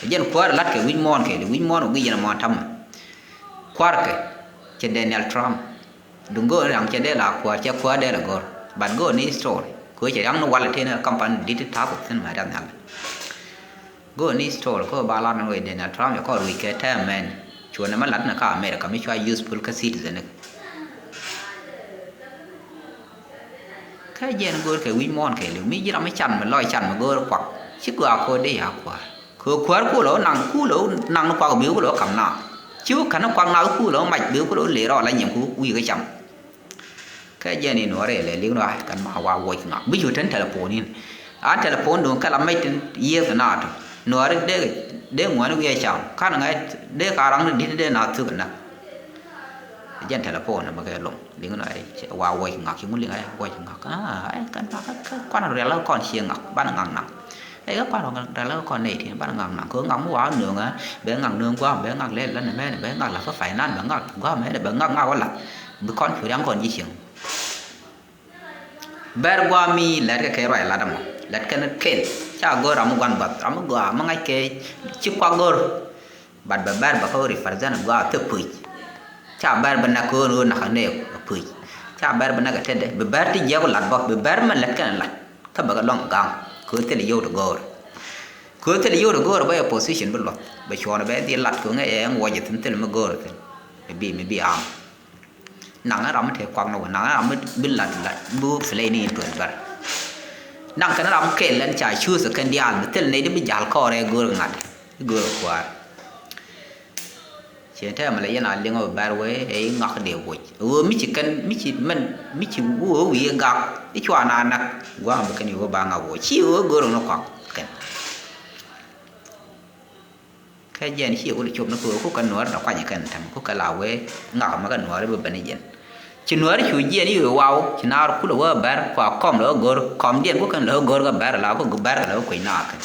Ɛ jɛn kuäär lat kɛ wi̱c muɔ̱ɔ̱n kɛɛli wi̱c muɔ̱ɔ̱n wä guic yɛn ɛ muɔ̱ɔ̱n ta̱mɛ. Kua̱rkɛ cɛ Daniel Trump. Duŋ go̱o̱r ni raŋ cɛ dee la kuäär cɛ kuäär dee la go̱r. But go̱o̱r ni history. Kɛ cɛ riaŋ ni walɛ tëë ni kampani di̱t ti ta̱a̱ kɛ thi̱n mɛ riath nhial. Go̱o̱r ni history kä ba lat ni wee Donald Trump yɛ kɔn ruic kɛ tɛmɛn. Cuɛ ni mɛ lat ni kä America mi cua useful kä citizen ni. Kä jɛn go̱o̱r kɛ wi̱c muɔ̱ɔ̱n kɛ li̱w mi ji̱ ram mi can mi lɔc can mi go̱o̱r kuak. Ci gɔaa ko̱o̱r di ya kuäär. Kɛ kuäär kulɛ wä naŋ kulɛ wä naŋ ni kuak bi kulɛ wä kam na. Ci wä kän ni kuak na kulɛ wä mac bi kulɛ wä lëë rɔɔl a nyiŋ ku wi̱i̱ kä cam. Kä jɛn in nuɔɔri lɛ liŋ nuɔɔri kɛn ma wa wuɔc ŋak bi cu ten telephone in. An telephone duŋ kɛ la mec tin yiëëk na tɔ nuɔɔri dee dee ŋuɔni wiɛ cam kan ŋa̱c dee ka raŋ ni di̱t dee na thuk na. Jɛn telephone mɛ kɛ loŋ liŋ nuɔɔri wa wuɔc ŋak ci ŋu liŋ a wuɔc ŋak. Ai kɛn ma kɛ kuan riɛl kɔn cie ŋak ban ŋak naŋ. Ɛ kɛ kuan rɔ ŋak rɔ lɛ kɔn nɛy tin ban ŋak naŋ kɛ ŋak mi wa nööŋ ɛ bɛ ŋak nööŋ guam bɛ ŋak lɛ lɛ nɛ mɛn bɛ ŋak la fɛ finance bɛ ŋak guam mɛn bɛ ŋak ŋak wä la. Bi kɔn cu riaŋ kɔn ji̱ cieŋ. Bɛr guam mi lɛt kɛ kɛ ruac lat ɛmɔ lɛt kɛn kɛl ca go̱r ram mi guan bath ram mi gɔaa mi ŋa̱c kɛ ci kua go̱r. But bɛ bɛr bɛ kä represent gɔaa thil puc. Ca bɛr bɛ nak ɣöö ɣöö nak nɛ puc. Ca bɛr bɛ nak tetdɛ bɛ bɛr ti jiɛk lat bä bɛ bɛr mɛ lät kɛn lat. Kä bɛ kɛ lɔŋ gaŋ kɛ ɣöö thil yio̱w ti go̱o̱r. Kɛ ɣöö thil yio̱w ti go̱o̱r bä yɛ position bi luɔth bɛ cuɔɔn bɛ dhil lat kɛ ɣöö ŋɛ yɛ ɛŋ wuɔcɛ thi̱n thil mi go̱o̱r thi̱n. Mi bi mi bi am. Naŋ ɛ ram mi te kuak ni wä naŋ ɛ ram mi bi lat lat bi wä play ni in tuɛl bɛr. Naŋ kɛn ram kɛl ɛn ca cuuth kɛn diaal mi thil nɛy di bi jal kɔɔr ɛ go̱o̱r ŋa̱t. Go̱o̱r kua̱a̱r. Ciɛ tɛmɛ lɛ yɛn a liŋ ɔ bɛr wee ɛ i̱ ŋak dee woc ɣöö mi ci kɛn mi ci mɛn mi ci wee wi̱i̱ gak i̱ cua na nak gua̱a̱m bi kɛn i̱ wee ba ŋak woc ci ɣöö go̱o̱r ŋä kɔak kɛn. Kä jɛn ci wul cop ni kɛ wee kukɛ nuäär dɔ̱ kuany kɛn tɛm kukɛ la wee ŋak mɛ kɛ nuäär i̱ bi ben i̱ jɛn. Ci nuäär cu jiɛn i̱ wee waw ci naar kulɛ wee bɛr kua kɔm lɛ wee go̱r kɔm diɛn kukɛn lɛ wee go̱r kɛ bɛr la kuk bɛr kɛ lɛ wee kuec naar kɛn.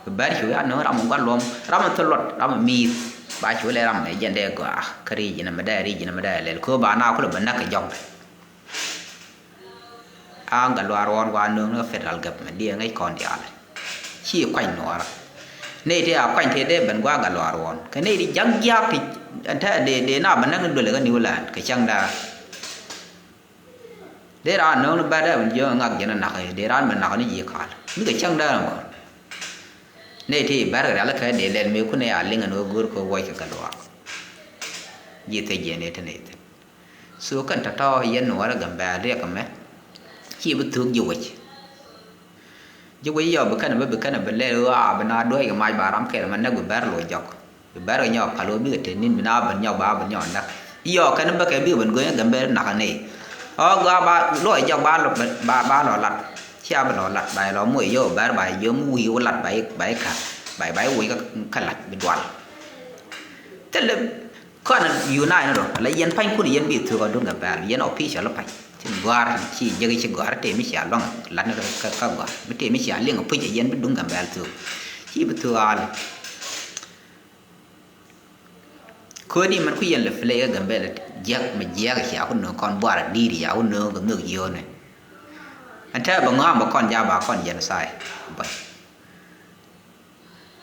Kɛ bɛr cu ya nööŋ ram mi gua̱n luɔm ram mi thil luɔt ram mi mi̱i̱th ba cu lɛ ram mi jɛn dee gɔaa kä ri̱c inɛ mi dee ri̱c inɛ mi dee lɛl kɛ wee ba naar kulɛ ben näk kɛ jɔk. A Gatluak Ruɔ̱ɔ̱n wa nööŋ ni federal government diɛ ŋäc kɔn diaal. Ci kuany nuɔɔrä. Nɛy ti a kuany ti dee ben gua̱a̱k Gatluak Ruɔ̱ɔ̱n kɛ nɛy ti jak jiaak ti ɛn te dee dee na ben näk ni duël kä New Land kɛ cäŋ daar. Dee raan nööŋ ni bɛ̈t dee ben jiöŋ ŋak jɛn nak dee raan ben nak ni ji̱ kaal mi kɛ cäŋ daar ɛmɔ. Nɛy ti bɛ̈r kɛ rial kɛ dee lɛl mëë kun ɛ a liŋ ɛn ɣöö go̱o̱r kɛ wuɔc kɛ Gatluak. Ji̱ thec jɛn ëë te nɛy thi̱n. So kɛn tɔ̱tɔ̱ yɛn nuɔɔrä Gambɛl riɛk ɛmɛ. Ci bi thuk ji̱ wec. Ji̱ wec yɔ bi kɛn bi bi kɛn bi lɛl ɣöö a bi na duɔ̱ɔ̱c kɛ mac ba ram kɛl mɛ näk bi bɛr loc jɔk. Bi bɛr kɛ nyɔk pal ɣöö bikɛ te ni̱n bi na ben nyɔk ba ben nyɔk näk. Yɔ kɛn bä kɛ bikɛ ben go̱o̱nyä Gambɛl nak ɛ nɛy. Ɔ gɔaa ba loc jɔk ba lɔ ba ba lɔ lat. Cia bi lɔ lat ba yɛ lɔ moc yɛ ɣöö bɛr ba yɛ jiöm wi̱i̱ wä lat ba yɛ ba yɛ ka̱k ba yɛ ba yɛ woc kä lat bi dual. Thilɛ Kɔn unite ni rɔ la yɛn pa̱nykun yɛn bi thuk a duŋ Gambɛl yɛn official pa̱ny. Ci gɔ̱a̱r ci jek ci gɔ̱a̱r tëë mi cia luaŋ lat ni rɔ kä gɔ̱a̱r mi tëë mi cia liŋ puc yɛn bi duŋ Gambɛl thuk. Ci bi thuk aal. Kööni mɛn ku yɛn lɛ play kä Gambɛl jiäk mɛ jiäk cia ku nööŋ kɔn buar di̱i̱t cia ku nööŋ kɛ nhök yio̱o̱ni. Ɛn tɛɛ bɛ ŋɔ̱a̱ŋ bɛ kɔn ja̱a̱ ba kɔn genocide bä.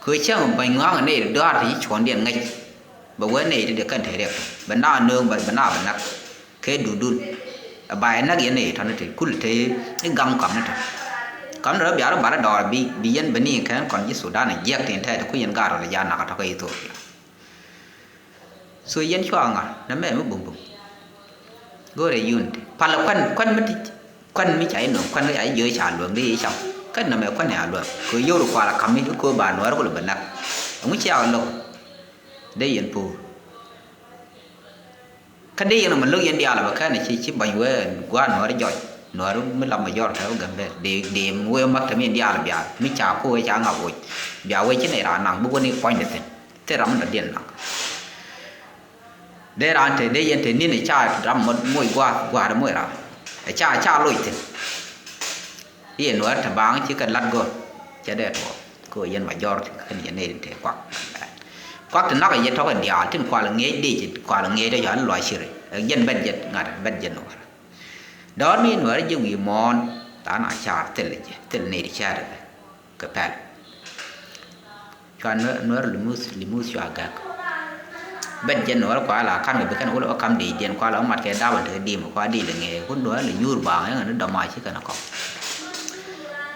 Kɛ cäŋ bäny ŋɔaŋ nɛy ti dɔaar ti ci cuɔ̱ndiɛn ŋäc. Bɛ wee nɛy ti dee kɛn te riɛk bɛ na nööŋ bɛ na bɛ nak. Kɛ dundun ɛ ba ɛ nak yɛn nɛy tɔ̱ni ti kul te i̱ gam kɔam ni tɔ̱. Kɔam ni rɔ biaar i̱ bar i̱ dɔɔr bi bi yɛn bɛ ni kɛn kɔn ji̱ Sudan ɛ jiɛk tin tɛɛt ti ku yɛn gaat rɔ lɛ jaa nak ɛ tɔ̱ kɛ Ethiopia. So yɛn cua ŋa̱r nɛ mɛ mi bumbum. Go̱rɛ yun ti palɛ kuan kuan mi ti kuan mi ca inɔ kuan kä ca ijiö ca luäŋ di icam. Kä nɛ mɛ kuan ya luäŋ kö yio̱w ri kual a kam mi kö ba nuäär kulɛ bɛ nak. Ɛŋu cia kɛ lo̱k dee yɛn po̱o̱r. Kä dee yɛn ɔmɔ lo̱k yɛn diaal bɛ kɛn ci ci ba̱ny wee gua̱a̱r nuäär jɔc nuäär mi lam ma jɔr tɛ wä gɛm bɛ dee dee mi wee mak tɛ mi yɛn diaal bia mi ca ku wee ca ŋak woc. Bia wee ci nɛ raa naŋ bi wä ni puɔ̱ny dɛ thin. Thil ram mi dɔ̱diɛn naŋ. Dee raan te dee yɛn te ni̱n ɛ ca ram mɔ moc gua̱a̱th gua̱a̱th moc ram ɛ ca ca loc thi̱n. I̱ yɛ nuäär te baaŋ ci kɛ lat gör cɛ dee tuɔɔk kɛ ɣöö yɛn ma jɔr thi̱n kɛn yɛn nɛy tin te kuak. Kuak te nak ɛ yɛ tɔk in diaal tin kual ŋiɛc dee ci kual ŋiɛc dee yɔ̱a̱n luac ciri ɛ jɛn bɛt jɛn ŋa̱t bɛt jɛn nuäär. Dɔ̱r mi nuäär ji̱ wi̱i̱ muɔ̱ɔ̱n tha̱a̱ŋ a caar thil jɛ thil nɛy ti caar jɛ. Kɛ pɛl. Cua nuɛr limuth limuth cua gak. Bet jɛ nuɛr kua la kan kɛ bi kɛn wul ɔ kam dic diɛn kua la ɔ mat kɛ dap ɔ tekɛ dim kua dic lɛ ŋee kun duɔl lɛ nyuur baŋ ɛŋɛ ni dɔma ci kɛn ɔ kɔk.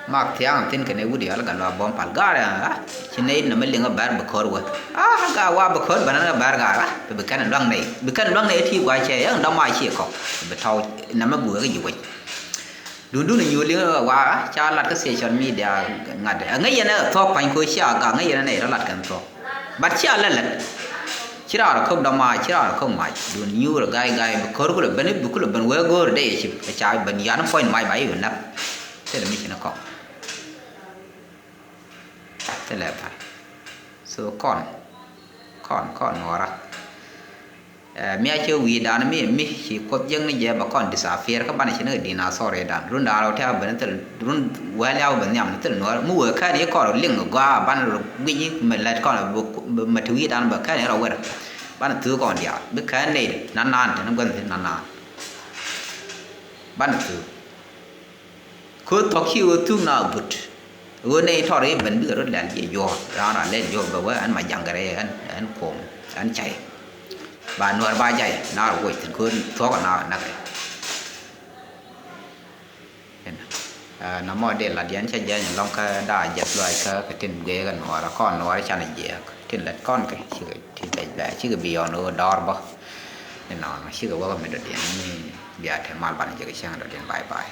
Mak thiaŋ thin kɛn ɛ wut yɔl gat lua bɔm pal gar ɛ ci nɛy nɛ mi liŋ ɔ bɛr bi kɔr wä. A ga wa bi kɔr bɛn ɛ bɛr gar a bi kɛn luaŋ nɛy bi kɛn luaŋ nɛy ti gua cɛ ɛŋ dɔma ci kɔk bi tɔw nɛ mi buɛ kɛ ji̱ wec. Dundun inyuur liŋ ɛ wa ca lat kä social media ŋa̱t ɛ ŋäc yɛn ɛ thuɔ̱k pa̱ny ko̱ cia gak ŋäc yɛn ɛ nɛy rɔ lat kɛn thuɔ̱k. But cia lɛ lät ci raar ɛ ko̱k dɔma ci raar ɛ ko̱k mac dun nyuur ɛ ga̱y ga̱y bi ko̱r kulɛ ben bi kulɛ ben wee go̱o̱r dee ci ca ben yan puɔ̱ny mac ba i̱ bi näk. Thilɛ mi ci ni kɔk. Thilɛ pal. So kɔn kɔn kɔn nuɔra. Ɛ mi a cɛ wi̱i̱ dan mi mi ci kuoth jiäkni jɛ bɛ kɔn disappear kä banɛ ci ni kɛ dinosaur dan run dan rɔ tɛk ben thil run wɛl yaw ben nhiam ni thil nuɔr mi wee kɛn i̱ kɔn rɔ liŋ gɔaa banɛ rɔ guic i̱ mɛ lɛt kɔn mɛ ti wi̱i̱ dan bɛ kɛn i̱ rɔ wer banɛ thuk kɔn diaal bi kɛn nɛy nan nan tɛn gua̱n thi̱n nan nan banɛ thuk. Köth tɔ̱ ki ɣöö thuk na but ɣöö nɛy tɔr i̱ ben bikɛ rot lɛl jiɛ juɔ̱ɔ̱r raan raan lɛl juɔ̱ɔ̱r bɛ wee ɛn ma jaŋ gɛrɛ ɛn ɛn kuɔm ɛn cay. Ba nuɛr ba jay naar woc thi̱n köth thuɔ̱k ɛ naar ɛ näk ɛ. Ɛn ɛ namɔ dee lat yɛn cä jɛny ɛlɔ̱ŋ kä daa jɛth luaac kä kɛ tin gueekä nuɔɔrä kɔn nuɔɔrä canɛ jiɛɛk tin lät kɔn kɛ cikɛ tin lɛc bɛ cikɛ bi yɔn ɣöö dɔɔr bä. Inɔnɔ cikɛ wäkä mi dɔ̱diɛn ni bia te mal banɛ jɛ kɛ cäŋ dɔ̱diɛn. Bye bye.